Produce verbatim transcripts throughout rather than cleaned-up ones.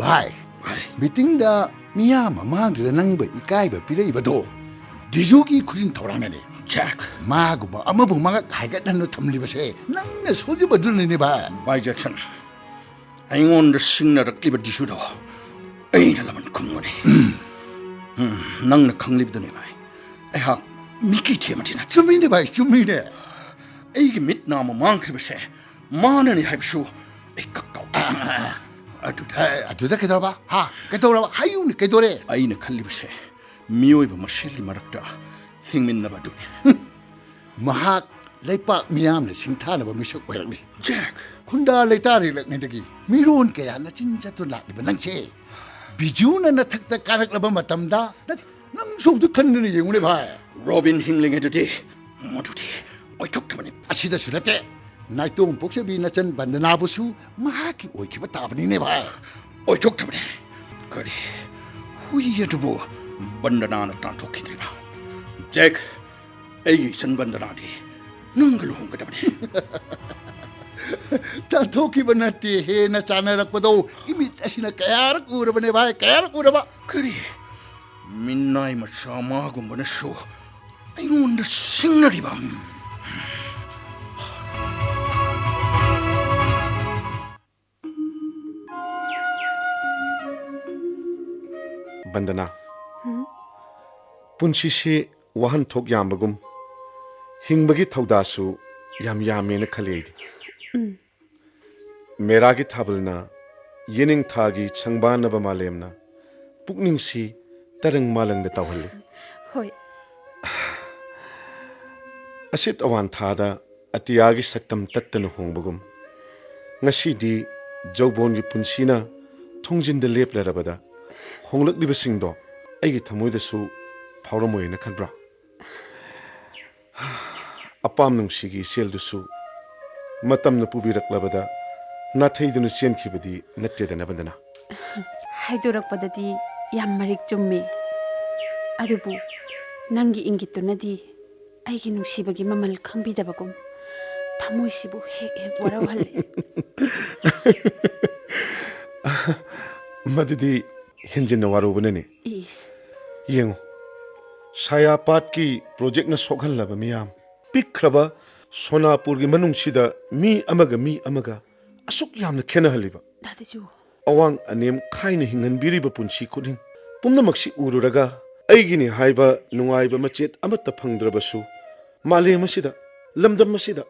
ꯚꯥꯏ, ꯚꯥꯏ꯫ ꯃꯤꯇꯤꯡꯗ ꯃꯤꯌꯥꯝ ꯃꯃꯥꯡꯗꯨꯗ ꯅꯪꯕꯨ ꯏꯀꯥꯏꯕ ꯄꯤꯔꯛꯏꯕꯗꯣ ꯗꯤꯖꯨꯒꯤ ꯈꯨꯖꯤꯟ ꯊꯧꯔꯥꯡꯅꯅꯦ꯫ ꯖꯦꯛ꯫ ꯃꯥꯒꯨꯝꯕ ꯑꯃꯕꯨ ꯃꯉꯛ ꯍꯥꯏꯒꯠꯍꯟꯗꯨꯅ ꯊꯝꯂꯤꯕꯁꯦ ꯅꯪꯅ ꯁꯣꯏꯖꯕꯗꯨꯅꯅꯦ, ꯚꯥꯏ꯫ ꯚꯥꯏ ꯖꯦꯛꯁꯟ, ꯑꯩꯉꯣꯟꯗ ꯁꯤꯡꯅꯔꯛꯂꯤꯕ ꯗꯤꯖꯨꯗꯣ ꯑꯩꯅ ꯂꯃꯟ ꯈꯨꯝꯒꯅꯤ꯫ ꯎꯝ, ꯅꯪꯅ ꯈꯪꯂꯤꯕꯗꯨꯅꯤ, ꯚꯥꯏ꯫ ꯑꯩꯍꯥꯛ ꯃꯤꯀꯤ ꯊꯦꯝꯕꯗꯤ ꯅꯠꯇꯦ꯫ ꯆꯨꯝꯃꯤꯅꯦ, ꯚꯥꯏ, ꯆꯨꯝꯃꯤꯅꯦ꯫ ꯑꯩꯒꯤ ꯃꯤꯠ ꯅꯥ ꯃꯃꯥꯡꯈ꯭ꯔꯤꯕꯁꯦ ꯃꯥꯅꯅꯤ ꯍꯥꯏꯕꯁꯨ ꯑꯩ ꯀꯛ ꯀꯥꯎ-, ꯑꯗꯨꯗ ꯑꯦ, ꯑꯗꯨꯗ ꯀꯩꯗꯧꯔꯕ? ꯍꯥ? ꯀꯩꯗꯧꯔꯕ? ꯍꯥꯏꯌꯨꯅꯦ, ꯀꯩꯗꯧꯔꯦ? ꯑꯩꯅ ꯈꯜꯂꯤꯕꯁꯦ ꯃꯤꯑꯣꯏꯕ ꯃꯁꯦꯜꯒꯤ ꯃꯔꯛꯇ ꯍꯤꯡꯃꯤꯟꯅꯕ ꯑꯗꯨꯅꯤ꯫ ꯍꯨꯝ꯫ ꯃꯍꯥꯛ ꯂꯩꯄꯥꯛ ꯃꯤꯌꯥꯝꯅ ꯁꯤꯡꯊꯥꯅꯕ ꯃꯤꯁꯛ ꯑꯣꯏꯔꯛꯂꯤ꯫ ꯖꯦꯛ! ꯈꯨꯟꯗꯥ ꯂꯩꯇꯥꯔꯦꯂꯛꯉꯩꯗꯒꯤ ꯃꯤꯔꯣꯟ ꯀꯌꯥ ꯅꯆꯤꯟ ꯆꯠꯇꯨꯅ ꯂꯥꯛꯂꯤꯕ ꯅꯪꯁꯦ, ꯕꯤꯖꯨꯅ ꯅꯊꯛꯇ ꯀꯥꯔꯛꯂꯕ ꯃꯇꯝꯗ, ꯅꯠꯇꯦ, ꯅꯪ ꯁꯣꯝꯗ ꯈꯟꯗꯨꯅ ꯌꯦꯡꯉꯨꯅꯦ, ꯚꯥꯏ꯫ ꯔꯣꯕꯤꯟ ꯍꯤꯡꯂꯤꯉꯩꯗꯗꯤ ꯃꯗꯨꯗꯤ ꯑꯣꯏꯊꯣꯛꯇꯕꯅꯤ꯫ ꯑꯁꯤꯗꯁꯨ ꯅꯠꯇꯦ, ꯅꯥꯏꯇꯣꯝ ꯄꯣꯛꯆꯕꯤ ꯅꯆꯟ ꯕꯟꯗꯅꯥꯕꯨꯁꯨ ꯃꯍꯥꯛꯀꯤ ꯑꯣꯏꯈꯤꯕ ꯇꯥꯕꯅꯤꯅꯦ, ꯚꯥꯏ꯫ ꯑꯣꯏꯊꯣꯛꯇꯕꯅꯤ꯫ ꯀꯔꯤ? ꯍꯨꯏ ꯑꯗꯨꯕꯨ ꯕꯟꯗꯅꯥꯅ ꯇꯥꯟꯊꯣꯛꯈꯤꯗ꯭ꯔꯤꯕ? ꯖꯦꯛ, ꯑꯩꯒꯤ ꯏꯆꯟ ꯕꯟꯗꯅꯥꯗꯤ ꯅꯪꯒ ꯂꯨꯍꯣꯡꯒꯗꯕꯅꯤ꯫ ꯇꯥꯟꯊꯣꯛꯈꯤꯕ ꯅꯠꯇꯦ, ꯍꯦꯟꯅ ꯆꯥꯟꯅꯔꯛꯄꯗꯣ ꯏꯃꯤꯠ ꯑꯁꯤꯅ ꯀꯌꯥꯔꯛ ꯎꯔꯕꯅꯦ, ꯚꯥꯏ, ꯀꯌꯥꯔꯛ ꯎꯔꯕ? ꯀꯔꯤ? ꯃꯤꯅꯥꯏ ꯃꯆꯥ ꯃꯥꯒꯨꯝꯕꯅꯁꯨ ꯑꯩꯉꯣꯟꯗ ꯁꯤꯡꯅꯔꯤꯕ? ꯕꯟꯗꯅꯥ, ꯍꯨꯝ? ꯄꯨꯟꯁꯤꯁꯤ ꯋꯥꯍꯟꯊꯣꯛ ꯌꯥꯝꯕꯒꯨꯝ, ꯍꯤꯡꯕꯒꯤ ꯊꯧꯗꯥꯁꯨ ꯌꯥꯝ ꯌꯥꯝꯃꯦꯅ ꯈꯜꯂꯤ ꯑꯩꯗꯤ꯫ ꯎꯝ꯫ ꯃꯦꯔꯥꯒꯤ ꯊꯥꯕꯜꯅ, ꯌꯦꯅꯤꯡꯊꯥꯒꯤ ꯁꯪꯕꯥꯟꯅꯕ ꯃꯥꯂꯦꯝꯅ ꯄꯨꯛꯅꯤꯡꯁꯤ ꯇꯔꯪ ꯃꯥꯂꯪꯗ ꯇꯧꯍꯜꯂꯤ꯫ ꯍꯣꯏ꯫ ꯑꯁꯤꯠ ꯑꯋꯥꯟ ꯊꯥꯗ ꯑꯇꯤꯌꯥꯒꯤ ꯁꯛꯇꯝ ꯇꯠꯇꯅ ꯍꯣꯡꯕꯒꯨꯝ, ꯉꯁꯤꯗꯤ ꯖꯧꯕꯣꯟꯒꯤ ꯄꯨꯟꯁꯤꯅ ꯊꯣꯡꯖꯤꯟꯗ ꯂꯦꯞꯂꯔꯕꯗ ꯍꯣꯡꯂꯛꯂꯤꯕꯁꯤꯡꯗꯣ ꯑꯩꯒꯤ ꯊꯃꯣꯏꯗꯁꯨ ꯐꯥꯎꯔꯝꯃꯣꯏꯅ ꯈꯟꯕ꯭ꯔꯥ? ꯑꯄꯥꯝ ꯅꯨꯡꯁꯤꯒꯤ ꯏꯆꯦꯜꯗꯨꯁꯨ ꯃꯇꯝꯅ ꯄꯨꯕꯤꯔꯛꯂꯕꯗ ꯅꯥꯊꯩꯗꯨꯅ ꯆꯦꯟꯈꯤꯕꯗꯤ ꯅꯠꯇꯦꯗꯅ, ꯕꯟꯗꯅꯥ꯫ ꯍꯥꯏꯗꯣꯔꯛꯄꯗꯗꯤ ꯌꯥꯝ ꯃꯔꯤꯛ ꯆꯨꯝꯃꯤ꯫ ꯑꯗꯨꯕꯨ ꯅꯪꯒꯤ ꯏꯪꯒꯤꯠꯇꯨꯅꯗꯤ ꯑꯩꯒꯤ ꯅꯨꯡꯁꯤꯕꯒꯤ ꯃꯃꯜ ꯈꯪꯕꯤꯗꯕꯒꯨꯝ ꯊꯃꯣꯏꯁꯤꯕꯨ ꯍꯦꯛ ꯍꯦꯛ ꯋꯥꯔꯧꯍꯜꯂꯦ꯫ ꯃꯗꯨꯗꯤ ꯍꯦꯟꯖꯤꯟꯅ ꯋꯥꯔꯧꯕꯅꯅꯤ꯫ ꯏꯁ꯫ ꯌꯦꯡꯉꯨ, ꯁꯥꯌꯥꯄꯥꯠꯀꯤ ꯄ꯭ꯔꯣꯖꯦꯛꯅ ꯁꯣꯛꯍꯜꯂꯕ ꯃꯤꯌꯥꯝ, ꯄꯤꯛꯈ꯭ꯔꯕ ꯁꯣꯅꯥꯄꯨꯔꯒꯤ ꯃꯅꯨꯡꯁꯤꯗ ꯃꯤ ꯑꯃꯒ ꯃꯤ ꯑꯃꯒ ꯑꯁꯨꯛ ꯌꯥꯝꯅ ꯈꯦꯠꯅꯍꯜꯂꯤꯕ, ꯗꯥ ꯇꯤꯖꯨ꯫ ꯑꯋꯥꯡ ꯑꯅꯦꯝ ꯈꯥꯏꯅ ꯍꯤꯡꯍꯟꯕꯤꯔꯤꯕ ꯄꯨꯟꯁꯤ ꯈꯨꯗꯤꯡ ꯄꯨꯝꯅꯃꯛꯁꯤ ꯎꯔꯨꯔꯒ, ꯑꯩꯒꯤꯅꯤ ꯍꯥꯏꯕ ꯅꯨꯡꯉꯥꯏꯕ ꯃꯆꯦꯠ ꯑꯃꯠꯇ ꯐꯪꯗ꯭ꯔꯕꯁꯨ, ꯃꯥꯂꯦꯝ ꯑꯁꯤꯗ, ꯂꯝꯗꯝ ꯑꯁꯤꯗ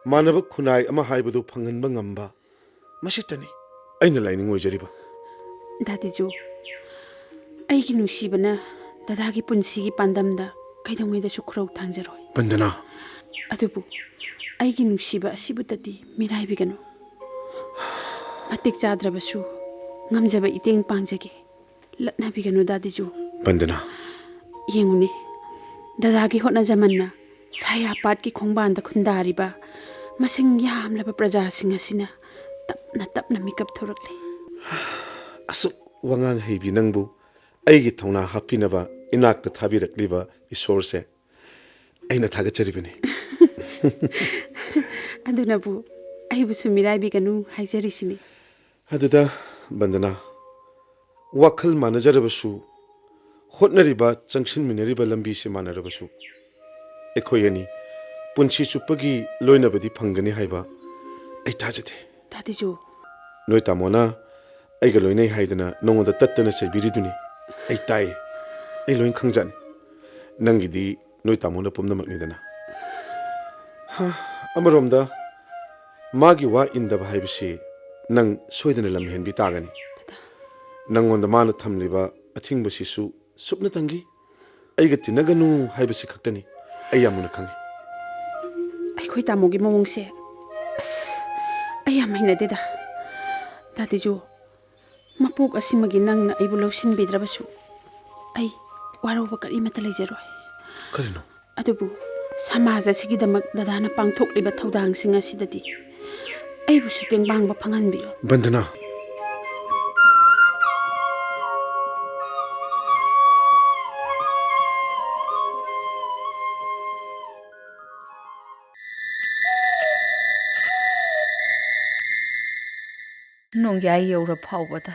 ꯃꯥꯟꯅꯕ ꯈꯨꯟꯅꯥꯏ ꯑꯃ ꯍꯥꯏꯕꯗꯨ ꯐꯪꯍꯟꯕ ꯉꯝꯕ, ꯃꯁꯤꯇꯅꯤ ꯑꯩꯅ ꯂꯥꯏꯅꯤꯡ ꯑꯣꯏꯖꯔꯤꯕ꯫ ꯗꯥ ꯇꯤꯖꯨ, ꯑꯩꯒꯤ ꯅꯨꯡꯁꯤꯕꯅ ꯗꯗꯥꯒꯤ ꯄꯨꯟꯁꯤꯒꯤ ꯄꯥꯟꯗꯝꯗ ꯀꯩꯗꯧꯉꯩꯗꯁꯨ ꯈꯨꯔꯧ ꯊꯥꯡꯖꯔꯣꯏ꯫ ꯕꯟꯗꯅꯥ꯫ ꯑꯗꯨꯕꯨ ꯑꯩꯒꯤ ꯅꯨꯡꯁꯤꯕ ꯑꯁꯤꯕꯨꯇꯗꯤ ꯃꯤꯔꯥꯏꯕꯤꯒꯅꯨ꯫ ꯃꯇꯤꯛ ꯆꯥꯗ꯭ꯔꯕꯁꯨ ꯉꯝꯖꯕ ꯏꯇꯦꯡ ꯄꯥꯡꯖꯒꯦ꯫ ꯂꯛꯅꯕꯤꯒꯅꯨ, ꯗꯥ ꯇꯤꯖꯨ꯫ ꯕꯟꯗꯅꯥ꯫ ꯌꯦꯡꯉꯨꯅꯦ, ꯗꯗꯥꯒꯤ ꯍꯣꯠꯅꯖꯃꯟꯅ ꯁꯥꯌꯥꯄꯥꯠꯀꯤ ꯈꯣꯡꯕꯥꯟꯗ ꯈꯨꯟꯗꯥꯔꯤꯕ ꯃꯁꯤꯡ ꯌꯥꯝꯂꯕ ꯄ꯭ꯔꯖꯥꯁꯤꯡ ꯑꯁꯤꯅ ꯇꯞꯅ ꯇꯞꯅ ꯃꯤꯀꯞ ꯊꯣꯔꯛꯂꯤ꯫ ꯑꯁꯨꯛ ꯋꯥꯉꯥꯡ ꯍꯩꯕꯤ ꯅꯪꯕꯨ ꯑꯩꯒꯤ ꯊꯧꯅꯥ ꯍꯥꯞꯄꯤꯅꯕ ꯏꯅꯥꯛꯇ ꯊꯥꯕꯤꯔꯛꯂꯤꯕ ꯏꯁꯣꯔꯁꯦ ꯑꯩꯅ ꯊꯥꯒꯠꯆꯔꯤꯕꯅꯤ꯫ ꯑꯗꯨꯅꯕꯨ ꯑꯩꯕꯨꯁꯨ ꯃꯤꯔꯥꯏꯕꯤꯒꯅꯨ ꯍꯥꯏꯖꯔꯤꯁꯤꯅꯤ꯫ ꯑꯗꯨꯗ, ꯕꯟꯗꯅꯥ, ꯋꯥꯈꯜ ꯃꯥꯟꯅꯖꯔꯕꯁꯨ, ꯍꯣꯠꯅꯔꯤꯕ, ꯆꯪꯁꯤꯟꯃꯤꯟꯅꯔꯤꯕ ꯂꯝꯕꯤꯁꯤ ꯃꯥꯟꯅꯔꯕꯁꯨ, ꯑꯩꯈꯣꯏ ꯑꯅꯤ ꯄꯨꯟꯁꯤ ꯆꯨꯞꯄꯒꯤ ꯂꯣꯏꯅꯕꯗꯤ ꯐꯪꯒꯅꯤ ꯍꯥꯏꯕ ꯑꯩ ꯊꯥꯖꯗꯦ꯫ ꯗꯥ ꯇꯤꯖꯨ꯫ ꯅꯣꯏ ꯇꯥꯃꯣꯅ ꯑꯩꯒ ꯂꯣꯏꯅꯩ ꯍꯥꯏꯗꯅ ꯅꯉꯣꯟꯗ ꯇꯠꯇꯅ ꯆꯩꯕꯤꯔꯤꯗꯨꯅꯤ꯫ ꯑꯩ ꯇꯥꯏ꯫ ꯑꯩ ꯂꯣꯏ ꯈꯪꯖꯥꯠꯅꯤ꯫ ꯅꯪꯒꯤꯗꯤ ꯅꯣꯏ ꯇꯥꯃꯣꯅ ꯄꯨꯝꯅꯃꯛꯅꯤꯗꯅ꯫ ꯍꯥ, ꯑꯃꯔꯣꯝꯗ, ꯃꯥꯒꯤ ꯋꯥ ꯏꯟꯗꯕ ꯍꯥꯏꯕꯁꯤ ꯅꯪ ꯁꯣꯏꯗꯅ ꯂꯝꯍꯦꯟꯕꯤ ꯇꯥꯒꯅꯤ꯫ ꯗꯗꯥ꯫ ꯅꯪꯉꯣꯟꯗ ꯃꯥꯅ ꯊꯝꯂꯤꯕ ꯑꯊꯤꯡꯕꯁꯤꯁꯨ ꯁꯨꯞꯅꯇꯪꯒꯤ ꯑꯩꯒ ꯇꯤꯟꯅꯒꯅꯨ ꯍꯥꯏꯕꯁꯤ ꯈꯛꯇꯅꯤ꯫ ꯑꯩ ꯌꯥꯝ ꯃꯨꯟꯅ ꯈꯪꯉꯤ꯫ ꯑꯩꯈꯣꯏ ꯇꯥꯃꯣꯒꯤ ꯃꯑꯣꯡꯁꯦ, ꯑꯁ, ꯑꯩ ꯌꯥꯝ ꯍꯩꯅꯗꯦꯗ꯫ ꯗꯥ ꯇꯤꯖꯨ, ꯃꯄꯣꯛ ꯑꯁꯤꯃꯒꯤ ꯅꯪꯅ ꯑꯩꯕꯨ ꯂꯧꯁꯤꯟꯕꯤꯗ꯭ꯔꯕꯁꯨ, ꯑꯩ ꯋꯥꯔꯧꯕ ꯀꯔꯤꯃꯠꯇ ꯂꯩꯖꯔꯣꯏ꯫ ꯀꯔꯤꯅꯣ? ꯑꯗꯨꯕꯨ ꯁꯃꯥꯖ ꯑꯁꯤꯒꯤꯗꯃꯛ ꯗꯗꯥꯅ ꯄꯥꯡꯊꯣꯛꯂꯤꯕ ꯊꯧꯗꯥꯡꯁꯤꯡ ꯑꯁꯤꯗꯗꯤ ꯑꯩꯕꯨꯁꯨ ꯇꯦꯡꯕꯥꯡꯕ ꯐꯪꯍꯟꯕꯤꯌꯨ꯫ ꯕꯟꯗꯅꯥ꯫ ꯅꯣꯡꯌꯥꯏ ꯌꯧꯔ ꯐꯥꯎꯕꯗ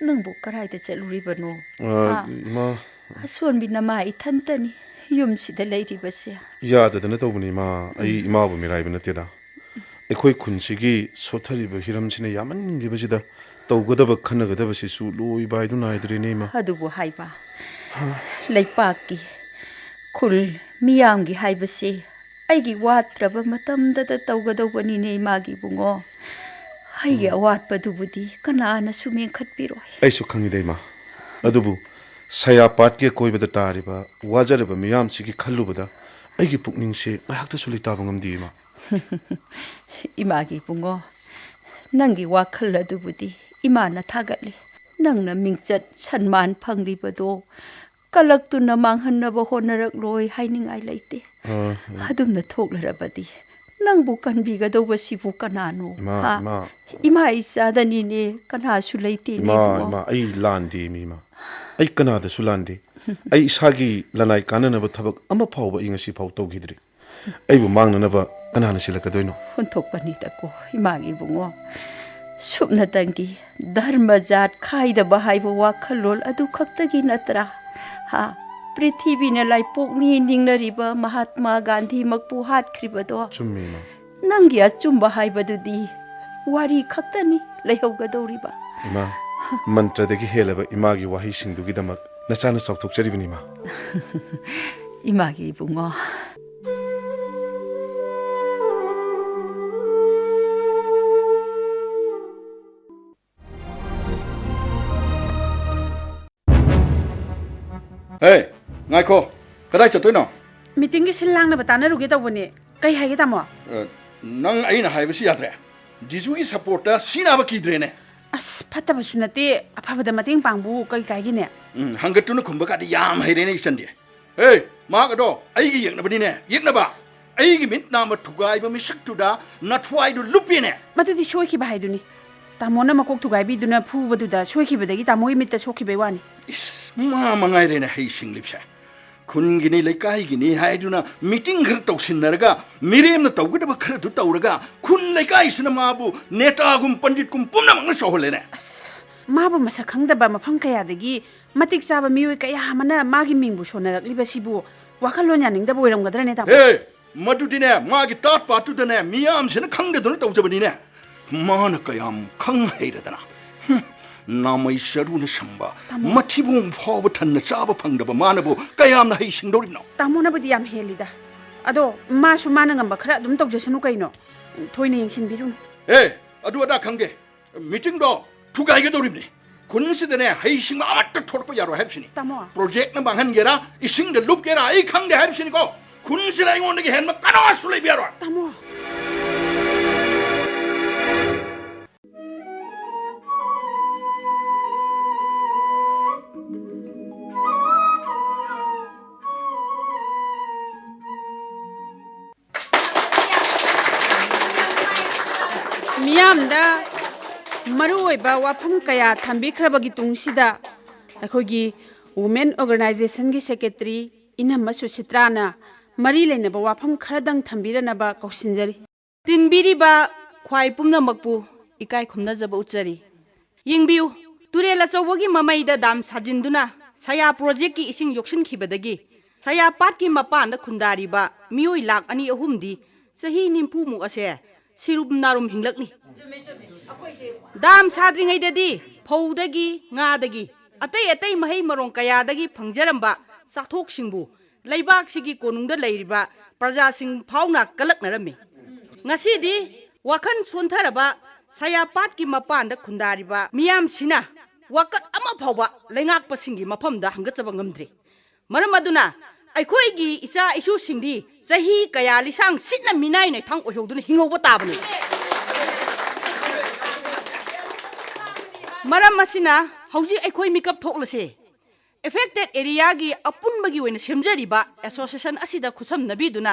ꯅꯪꯕꯨ ꯀꯔꯥꯏꯗ ꯆꯠꯂꯨꯔꯤꯕꯅꯣ? ꯑ, ꯍꯥ? ꯏꯃꯥ꯫ ꯑꯁꯣꯟꯕꯤ ꯅꯃꯥ ꯏꯊꯟꯇꯅꯤ ꯌꯨꯝꯁꯤꯗ ꯂꯩꯔꯤꯕꯁꯦ꯫ ꯌꯥꯗꯗꯅ ꯇꯧꯕꯅꯤ, ꯏꯃꯥ꯫ ꯑꯩ ꯎꯝ꯫ ꯏꯃꯥꯕꯨ ꯃꯤꯔꯥꯏꯕ ꯅꯠꯇꯦꯗ꯫ ꯑꯩꯈꯣꯏ ꯈꯨꯟꯁꯤꯒꯤ ꯁꯣꯠꯊꯔꯤꯕ ꯍꯤꯔꯝꯁꯤꯅ ꯌꯥꯝꯃꯟꯈꯤꯕꯁꯤꯗ ꯇꯧꯒꯗꯕ ꯈꯟꯅꯒꯗꯕꯁꯤꯁꯨ ꯂꯣꯏꯕ ꯍꯥꯏꯗꯨ ꯅꯥꯏꯗ꯭ꯔꯦꯅꯦ, ꯏꯃꯥ꯫ ꯑꯗꯨꯕꯨ ꯍꯥꯏꯕ, ꯍꯥ? ꯂꯩꯄꯥꯛꯀꯤ, ꯈꯨꯜ, ꯃꯤꯌꯥꯝꯒꯤ ꯍꯥꯏꯕꯁꯤ ꯑꯩꯒꯤ ꯋꯥꯠꯇ꯭ꯔꯕ ꯃꯇꯝꯗꯗ ꯇꯧꯒꯗꯧꯕꯅꯤꯅꯦ, ꯏꯃꯥꯒꯤ ꯏꯕꯨꯡꯉꯣ꯫ ꯑꯩꯒꯤ ꯎꯝ꯫ ꯑꯋꯥꯠꯄꯗꯨꯕꯨꯗꯤ ꯀꯅꯥꯅꯁꯨ ꯃꯦꯟꯈꯠꯄꯤꯔꯣꯏ꯫ ꯑꯩꯁꯨ ꯈꯪꯉꯤꯗ, ꯏꯃꯥ꯫ ꯑꯗꯨꯕꯨ ꯁꯌꯥꯄꯥꯠꯀꯤ ꯑꯀꯣꯏꯕꯗ ꯇꯥꯔꯤꯕ ꯋꯥꯖꯔꯕ ꯃꯤꯌꯥꯝꯁꯤꯒꯤ ꯈꯜꯂꯨꯕꯗ ꯑꯩꯒꯤ ꯄꯨꯛꯅꯤꯡꯁꯦ ꯉꯥꯏꯍꯥꯛꯇꯁꯨ ꯂꯩꯇꯥꯕ ꯉꯝꯗꯦ, ꯏꯃꯥ꯫ ꯏꯃꯥꯒꯤ ꯏꯕꯨꯡꯉꯣ, ꯅꯪꯒꯤ ꯋꯥꯈꯜ ꯑꯗꯨꯕꯨꯗꯤ ꯏꯃꯥꯅ ꯊꯥꯒꯠꯂꯤ꯫ ꯅꯪꯅ ꯃꯤꯡꯆꯠ ꯁꯟꯃꯥꯟ ꯐꯪꯂꯤꯕꯗꯣ ꯀꯂꯛꯇꯨꯅ ꯃꯥꯡꯍꯟꯅꯕ ꯍꯣꯠꯅꯔꯛꯂꯣꯏ ꯍꯥꯏꯅꯤꯡꯉꯥꯏ ꯂꯩꯇꯦ꯫ ꯑ, ꯎꯝ꯫ ꯑꯗꯨꯝꯅ ꯊꯣꯛꯂꯔꯕꯗꯤ ꯅꯪꯕꯨ ꯀꯟꯕꯤꯒꯗꯧꯕꯁꯤꯕꯨ ꯀꯅꯥꯅꯣ? ꯏꯃꯥ, ꯍꯥ? ꯏꯃꯥ꯫ ꯏꯃꯥ ꯏꯆꯥꯗꯅꯤꯅꯦ, ꯀꯅꯥꯁꯨ ꯂꯩꯇꯦꯅꯦ, ꯏꯃꯥ, ꯏꯕꯨꯡꯉꯣ꯫ ꯏꯃꯥ, ꯑꯩ ꯂꯥꯟꯗꯦ, ꯃꯤ ꯏꯃꯥ꯫ ꯑꯩ ꯀꯅꯥꯗꯁꯨ ꯂꯥꯟꯗꯦ꯫ ꯑꯩ ꯏꯁꯥꯒꯤ ꯂꯅꯥꯏ ꯀꯥꯟꯅꯅꯕ ꯊꯕꯛ ꯑꯃ ꯐꯥꯎꯕ ꯑꯩ ꯉꯁꯤ ꯐꯥꯎ ꯇꯧꯈꯤꯗ꯭ꯔꯤ꯫ ꯑꯩꯕꯨ ꯃꯥꯡꯅꯅꯕ ꯀꯅꯥꯅ ꯁꯤꯜꯂꯛꯀꯗꯣꯏꯅꯣ? ꯑꯣꯟꯊꯣꯛꯄꯅꯤꯗꯀꯣ, ꯏꯃꯥꯒꯤ ꯏꯕꯨꯡꯉꯣ꯫ ꯁꯨꯞꯅꯇꯪꯒꯤ ꯙꯔꯃ ꯖꯥꯠ ꯈꯥꯏꯗꯕ ꯍꯥꯏꯕ ꯋꯥꯈꯜꯂꯣꯟ ꯑꯗꯨ ꯈꯛꯇꯒꯤ ꯅꯠꯇ꯭ꯔꯥ? ꯍꯥ? ꯄ꯭ꯔꯤꯊꯤꯕꯤꯅ ꯂꯥꯏꯄꯣꯛꯅꯤ ꯅꯤꯡꯅꯔꯤꯕ ꯃꯍꯥꯠꯃꯥ ꯒꯥꯟꯙꯤꯃꯛꯄꯨ ꯍꯥꯠꯈ꯭ꯔꯤꯕꯗꯣ? ꯆꯨꯝꯃꯤ, ꯏꯃꯥ꯫ ꯅꯪꯒꯤ ꯑꯆꯨꯝꯕ ꯍꯥꯏꯕꯗꯨꯗꯤ ꯋꯥꯔꯤ ꯈꯛꯇꯅꯤ ꯂꯩꯍꯧꯒꯗꯧꯔꯤꯕ꯫ ꯏꯃꯥ, ꯃꯟꯇ꯭ꯔꯗꯒꯤ ꯍꯦꯜꯂꯕ ꯏꯃꯥꯒꯤ ꯋꯥꯍꯩꯁꯤꯡꯗꯨꯒꯤꯗꯃꯛ ꯅꯆꯥꯅ ꯆꯥꯎꯊꯣꯛꯆꯔꯤꯕꯅꯤ, ꯏꯃꯥ꯫ ꯏꯃꯥꯒꯤ ꯏꯕꯨꯡꯉꯣ꯫ ꯍꯦ, ꯉꯥꯏꯈꯣ꯫ ꯀꯗꯥꯏ ꯆꯠꯇꯣꯏꯅꯣ? ꯃꯤꯇꯤꯡꯒꯤ ꯁꯤꯜ ꯂꯥꯡꯅꯕ ꯇꯥꯟꯅꯔꯨꯒꯦ ꯇꯧꯕꯅꯦ꯫ ꯀꯩ ꯍꯥꯏꯒꯦ, ꯇꯥꯃꯣ? ꯑ, ꯅꯪ ꯑꯩꯅ ꯍꯥꯏꯕꯁꯤ ꯌꯥꯗ꯭ꯔꯦ꯫ ꯗꯤꯖꯨꯒꯤ ꯁꯄꯣꯔꯠꯇ ꯁꯤꯅꯕ ꯀꯤꯗ꯭ꯔꯦꯅꯦ꯫ ꯑꯁ, ꯐꯠꯇꯕꯁꯨ ꯅꯠꯇꯦ, ꯑꯐꯕꯗ ꯃꯇꯦꯡ ꯄꯥꯡꯕꯨ ꯀꯩ ꯀꯥꯏꯒꯦꯅꯦ? ꯎꯝ, ꯍꯪꯒꯠꯇꯨꯅ ꯈꯨꯝꯕ ꯀꯥꯗꯤ ꯌꯥꯝ ꯍꯩꯔꯦꯅꯦ, ꯏꯆꯟꯗꯤ꯫ ꯍꯦ, ꯃꯍꯥꯛ ꯑꯗꯣ ꯑꯩꯒꯤ ꯌꯦꯛꯅꯕꯅꯤꯅꯦ, ꯌꯦꯛꯅꯕ꯫ ꯑꯩꯒꯤ ꯃꯤꯠ ꯅꯥꯝꯃ ꯊꯨꯒꯥꯏꯕ ꯃꯤꯁꯛꯇꯨꯗ ꯅꯊ꯭ꯋꯥꯏꯗꯨ ꯂꯨꯞꯄꯦꯅꯦ꯫ ꯃꯗꯨꯗꯤ ꯁꯣꯏꯈꯤꯕ ꯍꯥꯏꯗꯨꯅꯤ꯫ ꯇꯥꯃꯣꯅ ꯃꯀꯣꯛ ꯊꯨꯒꯥꯏꯕꯤꯗꯨꯅ ꯐꯨꯕꯗꯨꯗ ꯁꯣꯏꯈꯤꯕꯗꯒꯤ ꯇꯥꯃꯣꯒꯤ ꯃꯤꯠꯇ ꯁꯣꯛꯈꯤꯕꯩ ꯋꯥꯅꯤ꯫ ꯏꯁ, ꯃꯥ ꯃꯉꯥꯏꯔꯦꯅꯦ ꯍꯩ ꯁꯤꯡꯂꯤꯕꯁꯦ꯫ ꯈꯨꯟꯒꯤꯅꯤ, ꯂꯩꯀꯥꯏꯒꯤꯅꯤ ꯍꯥꯏꯗꯨꯅ ꯃꯤꯇꯤꯡ ꯈꯔ ꯇꯧꯁꯤꯟꯅꯔꯒ, ꯃꯤꯔꯦꯝꯅ ꯇꯧꯒꯗꯕ ꯈꯔꯗꯨ ꯇꯧꯔꯒ, ꯈꯨꯟ ꯂꯩꯀꯥꯏꯁꯤꯅ ꯃꯥꯕꯨ ꯅꯦꯇꯥꯒꯨꯝ ꯄꯟꯗꯤꯠꯀꯨꯝ ꯄꯨꯝꯅꯃꯛꯅ ꯆꯥꯎꯍꯜꯂꯦꯅꯦ꯫ ꯑꯁ, ꯃꯥꯕꯨ ꯃꯁꯛ ꯈꯪꯗꯕ ꯃꯐꯝ ꯀꯌꯥꯗꯒꯤ ꯃꯇꯤꯛ ꯆꯥꯕ ꯃꯤꯑꯣꯏ ꯀꯌꯥ ꯑꯃꯅ ꯃꯥꯒꯤ ꯃꯤꯡꯕꯨ ꯁꯣꯟꯅꯔꯛꯂꯤꯕꯁꯤꯕꯨ ꯋꯥꯈꯜꯂꯣꯟ ꯌꯥꯅꯤꯡꯗꯕ ꯑꯣꯏꯔꯝꯒꯗ꯭ꯔꯅꯦ, ꯇꯥꯃꯣ? ꯍꯦ! ꯃꯗꯨꯗꯤꯅꯦ, ꯃꯥꯒꯤ ꯇꯥꯠ ꯄꯥꯠꯇꯨꯗꯅꯦ, ꯃꯤꯌꯥꯝꯁꯤꯅ ꯈꯪꯗꯗꯨꯅ ꯇꯧꯖꯕꯅꯤꯅꯦ꯫ ꯃꯥꯅ ꯀꯌꯥꯝ ꯈꯪ ꯍꯩꯔꯗꯅ꯫ ꯍꯨꯝ, ꯅꯥꯃꯩ ꯆꯔꯨꯅ ꯁꯝꯕ, ꯇꯥꯃꯣ꯫ ꯃꯊꯤꯕꯣꯡ ꯐꯥꯎꯕ ꯊꯟꯅ ꯆꯥꯕ ꯐꯪꯗꯕ ꯃꯥꯅꯕꯨ ꯀꯌꯥꯝꯅ ꯍꯩ ꯁꯤꯡꯗꯧꯔꯤꯕꯅꯣ? ꯇꯥꯃꯣꯅꯕꯨꯗꯤ ꯌꯥꯝ ꯍꯦꯜꯂꯤꯗ꯫ ꯑꯗꯣ ꯃꯥꯁꯨ ꯃꯥꯅ ꯉꯝꯕ ꯈꯔ ꯑꯗꯨꯝ ꯇꯧꯖꯁꯅꯨ ꯀꯩꯅꯣ꯫ ꯊꯣꯏꯅ ꯌꯦꯡꯁꯤꯟꯕꯤꯔꯨꯅꯨ꯫ ꯑꯦ, ꯑꯗꯨ ꯑꯗꯥ ꯈꯪꯗꯦ꯫ ꯃꯤꯇꯤꯡꯗꯣ ꯊꯨꯒꯥꯏꯒꯗꯧꯔꯤꯕꯅꯤ꯫ ꯈꯨꯟꯁꯤꯗꯅꯦ ꯍꯩꯁꯤꯡꯕ ꯑꯃꯠꯇ ꯊꯣꯛꯂꯛꯄ ꯌꯥꯔꯣꯏ ꯍꯥꯏꯕꯁꯤꯅꯤ꯫ ꯇꯥꯃꯣ꯫ ꯄ꯭ꯔꯣꯖꯦꯛꯅ ꯃꯥꯡꯍꯟꯒꯦꯔꯥ, ꯏꯁꯤꯡꯗ ꯂꯨꯞꯀꯦꯔꯥ, ꯑꯩ ꯈꯪꯗꯦ ꯍꯥꯏꯕꯁꯤꯅꯤꯀꯣ꯫ ꯈꯨꯟꯁꯤꯗ ꯑꯩꯉꯣꯟꯗꯒꯤ ꯍꯦꯟꯕ ꯀꯅꯥꯁꯨ ꯂꯩꯕ ꯌꯥꯔꯣꯏ꯫ ꯇꯥꯃꯣ꯫ ꯃꯤꯌꯥꯝꯗ ꯃꯔꯨꯑꯣꯏꯕ ꯋꯥꯐꯝ ꯀꯌꯥ ꯊꯝꯕꯤꯈ꯭ꯔꯕꯒꯤ ꯇꯨꯡꯁꯤꯗ, ꯑꯩꯈꯣꯏꯒꯤ Women Organizationꯒꯤ Secretary ꯏꯅꯝꯃ ꯁꯨꯁꯤꯇ꯭ꯔꯥꯅ ꯃꯔꯤ ꯂꯩꯅꯕ ꯋꯥꯐꯝ ꯈꯔꯗꯪ ꯊꯝꯕꯤꯔꯅꯕ ꯀꯧꯁꯤꯟꯖꯔꯤ꯫ ꯇꯤꯟꯕꯤꯔꯤꯕ ꯈ꯭ꯋꯥꯏ ꯄꯨꯝꯅꯃꯛꯄꯨ ꯏꯀꯥꯏ ꯈꯨꯝꯅꯖꯕ ꯎꯠꯆꯔꯤ꯫ ꯌꯦꯡꯕꯤꯌꯨ, ꯇꯨꯔꯦꯜ ꯑꯆꯧꯕꯒꯤ ꯃꯃꯩꯗ ꯗꯥꯝ ꯁꯥꯖꯤꯟꯗꯨꯅ ꯁꯌꯥ ꯄ꯭ꯔꯣꯖꯦꯛꯀꯤ ꯏꯁꯤꯡ ꯌꯣꯛꯁꯤꯟꯈꯤꯕꯗꯒꯤ ꯁꯌꯥ ꯄꯥꯠꯀꯤ ꯃꯄꯥꯟꯗ ꯈꯨꯟꯗꯥꯔꯤꯕ ꯃꯤꯑꯣꯏ ꯂꯥꯈ ꯑꯅꯤ ꯑꯍꯨꯝꯗꯤ ꯆꯍꯤ ꯅꯤꯐꯨꯃꯨꯛ ꯑꯁꯦ ꯁꯤꯔꯨꯝ ꯅꯥꯔꯨꯝ ꯍꯤꯡꯂꯛꯂꯤ꯫ ꯗꯥꯝ ꯁꯥꯗ꯭ꯔꯤꯉꯩꯗꯗꯤ ꯐꯧꯗꯒꯤ, ꯉꯥꯗꯒꯤ, ꯑꯇꯩ ꯑꯇꯩ ꯃꯍꯩ ꯃꯔꯣꯡ ꯀꯌꯥꯗꯒꯤ ꯐꯪꯖꯔꯝꯕ ꯆꯥꯊꯣꯛꯁꯤꯡꯕꯨ ꯂꯩꯕꯥꯛꯁꯤꯒꯤ ꯀꯣꯅꯨꯡꯗ ꯂꯩꯔꯤꯕ ꯄ꯭ꯔꯖꯥꯁꯤꯡ ꯐꯥꯎꯅ ꯀꯜꯂꯛꯅꯔꯝꯃꯤ꯫ ꯉꯁꯤꯗꯤ ꯋꯥꯈꯜ ꯁꯣꯟꯊꯔꯕ ꯁꯌꯥ ꯄꯥꯠꯀꯤ ꯃꯄꯥꯟꯗ ꯈꯨꯟꯗꯥꯔꯤꯕ ꯃꯤꯌꯥꯝꯁꯤꯅ ꯋꯥꯀꯠ ꯑꯃ ꯐꯥꯎꯕ ꯂꯩꯉꯥꯛꯄꯁꯤꯡꯒꯤ ꯃꯐꯝꯗ ꯍꯪꯒꯠꯆꯕ ꯉꯝꯗ꯭ꯔꯤ꯫ ꯃꯔꯝ ꯑꯗꯨꯅ ꯑꯩꯈꯣꯏꯒꯤ ꯏꯆꯥ ꯏꯁꯨꯁꯤꯡꯗꯤ ꯆꯍꯤ ꯀꯌꯥ ꯂꯤꯁꯥꯡ ꯁꯤꯠꯅ ꯃꯤꯅꯥꯏ ꯅꯩꯊꯥꯡ ꯑꯣꯏꯍꯧꯗꯨꯅ ꯍꯤꯡꯍꯧꯕ ꯇꯥꯕꯅꯤ꯫ ꯃꯔꯝ ꯑꯁꯤꯅ ꯍꯧꯖꯤꯛ ꯑꯩꯈꯣꯏ ꯃꯤꯀꯞ ꯊꯣꯛꯂꯁꯦ꯫ ꯑꯦꯐꯦꯛꯇꯦꯗ ꯑꯦꯔꯤꯌꯥꯒꯤ ꯑꯄꯨꯟꯕꯒꯤ ꯑꯣꯏꯅ ꯁꯦꯝꯖꯔꯤꯕ ꯑꯦꯁꯣꯁꯤꯌꯦꯁꯟ ꯑꯁꯤꯗ ꯈꯨꯠꯁꯝꯅꯕꯤꯗꯨꯅ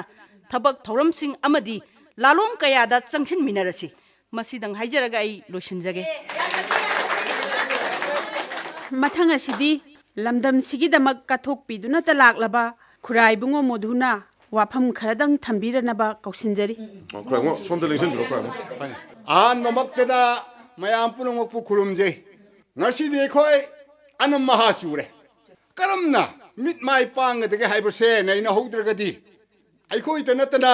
ꯊꯕꯛ ꯊꯧꯔꯝꯁꯤꯡ ꯑꯃꯗꯤ ꯂꯥꯂꯣꯡ ꯀꯌꯥꯗ ꯆꯪꯁꯤꯟꯃꯤꯟꯅꯔꯁꯤ꯫ ꯃꯁꯤꯗꯪ ꯍꯥꯏꯖꯔꯒ ꯑꯩ ꯂꯣꯏꯁꯤꯟꯖꯒꯦ꯫ ꯃꯊꯪ ꯑꯁꯤꯗꯤ ꯂꯝꯗꯝꯁꯤꯒꯤꯗꯃꯛ ꯀꯠꯊꯣꯛꯄꯤꯗꯨꯅꯇ ꯂꯥꯛꯂꯕ ꯈꯨꯔꯥꯏꯕꯨꯡꯉꯣ ꯃꯣꯙꯨꯅ ꯋꯥꯐꯝ ꯈꯔꯗꯪ ꯊꯝꯕꯤꯔꯅꯕ ꯀꯧꯁꯤꯟꯖꯔꯤ꯫ ꯑꯣ, ꯈꯨꯔꯥꯏꯕꯨꯡꯉꯣ, ꯁꯣꯝꯗ ꯂꯦꯡꯁꯤꯟꯕꯤꯔꯣ, ꯈꯨꯔꯥꯏꯕꯨꯡꯉꯣ꯫ ꯑꯍꯥꯟꯕꯃꯛꯇꯗ ꯃꯌꯥꯝ ꯄꯨꯝꯅꯃꯛꯄꯨ ꯈꯨꯔꯨꯝꯖꯩ꯫ ꯉꯁꯤꯗꯤ ꯑꯩꯈꯣꯏ ꯑꯅꯝ ꯃꯍꯥ ꯆꯨꯔꯦ꯫ ꯀꯔꯝꯅ ꯃꯤꯠ ꯃꯥꯏ ꯄꯥꯡꯒꯗꯒꯦ ꯍꯥꯏꯕꯁꯦ ꯅꯩꯅꯍꯧꯗ꯭ꯔꯒꯗꯤ ꯑꯩꯈꯣꯏꯗ ꯅꯠꯇꯅ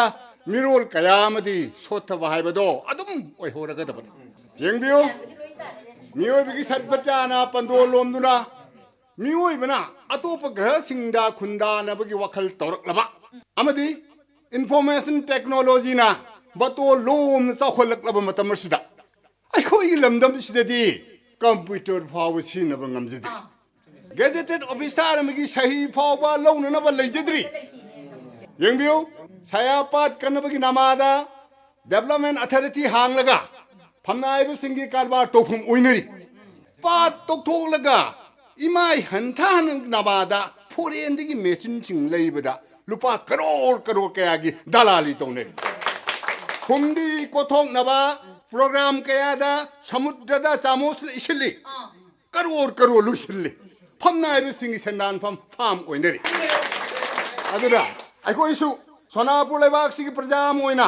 ꯃꯤꯔꯣꯜ ꯀꯌꯥ ꯑꯃꯗꯤ ꯁꯣꯠꯊꯕ ꯍꯥꯏꯕꯗꯣ ꯑꯗꯨꯝ ꯑꯣꯏꯍꯧꯔꯒꯗꯕꯅꯤ꯫ ꯌꯦꯡꯕꯤꯌꯨ, ꯃꯤꯑꯣꯏꯕꯒꯤ ꯁꯠꯄꯇ꯭ꯌꯥꯅ ꯄꯟꯗꯣ ꯂꯣꯝꯗꯨꯅ ꯃꯤꯑꯣꯏꯕꯅ ꯑꯇꯣꯞꯄ ꯒ꯭ꯔꯍꯁꯤꯡꯗ ꯈꯨꯟꯗꯥꯅꯕꯒꯤ ꯋꯥꯈꯜ ꯇꯧꯔꯛꯂꯕ ꯑꯃꯗꯤ ꯏꯟꯐꯣꯔꯃꯦꯁꯟ ꯇꯦꯛꯅꯣꯂꯣꯖꯤꯅ ꯕꯇꯣ ꯂꯣꯝꯅ ꯆꯥꯎꯈꯠꯂꯛꯂꯕ ꯃꯇꯝ ꯑꯁꯤꯗ ꯑꯩꯈꯣꯏꯒꯤ ꯂꯝꯗꯝꯁꯤꯗꯗꯤ ꯀꯝꯄ꯭ꯌꯨꯇꯔ ꯐꯥꯎꯕ ꯁꯤꯖꯤꯟꯅꯕ ꯉꯝꯖꯗ꯭ꯔꯤ꯫ ꯒꯦꯖꯦꯇꯦꯠ ꯑꯣꯐꯤꯁꯥꯔ ꯑꯃꯒꯤ ꯁꯍꯤ ꯐꯥꯎꯕ ꯂꯧꯅꯅꯕ ꯂꯩꯖꯗ꯭ꯔꯤ꯫ ꯌꯦꯡꯕꯤꯌꯨ, ꯁꯌꯥꯄꯥꯠ ꯀꯟꯅꯕꯒꯤ ꯅꯃꯥꯗ ꯗꯦꯕꯂꯞꯃꯦꯟ ꯑꯊꯣꯔꯤꯇꯤ ꯍꯥꯡꯂꯒ ꯐꯝꯅꯥꯏꯕꯁꯤꯡꯒꯤ ꯀꯔꯕꯥꯔ ꯇꯧꯐꯝ ꯑꯣꯏꯅꯔꯤ꯫ ꯄꯥꯠ ꯇꯧꯊꯣꯛꯂꯒ ꯏꯃꯥꯏ ꯍꯟꯊꯍꯟꯅꯕꯗ ꯐꯣꯔꯦꯟꯗꯒꯤ ꯃꯦꯆꯤꯟꯁꯤꯡ ꯂꯩꯕꯗ ꯂꯨꯄꯥ ꯀꯔꯣꯔ ꯀꯔꯣꯔ ꯀꯌꯥꯒꯤ ꯗꯂꯥꯂꯤ ꯇꯧꯅꯔꯤ꯫ ꯐꯨꯝꯗꯤ ꯀꯣꯊꯣꯛꯅꯕ ꯄ꯭ꯔꯣꯒ꯭ꯔꯥꯝ ꯀꯌꯥꯗ ꯁꯃꯨꯗ꯭ꯔꯗ ꯆꯥꯃꯣꯁꯅ ꯏꯁꯤꯜꯂꯤ꯫ ꯀꯔꯣꯔ ꯀꯔꯣꯔ ꯂꯣꯏꯁꯤꯜꯂꯤ꯫ ꯐꯝꯅꯥꯏꯕꯁꯤꯡꯒꯤ ꯁꯦꯟꯗꯥꯟꯐꯝ ꯐꯥꯝ ꯑꯣꯏꯅꯔꯤ꯫ ꯑꯗꯨꯅ ꯑꯩꯈꯣꯏꯁꯨ ꯁꯣꯅꯥꯄꯨꯔ ꯂꯩꯕꯥꯛꯁꯤꯒꯤ ꯄ꯭ꯔꯖꯥ ꯑꯃ ꯑꯣꯏꯅ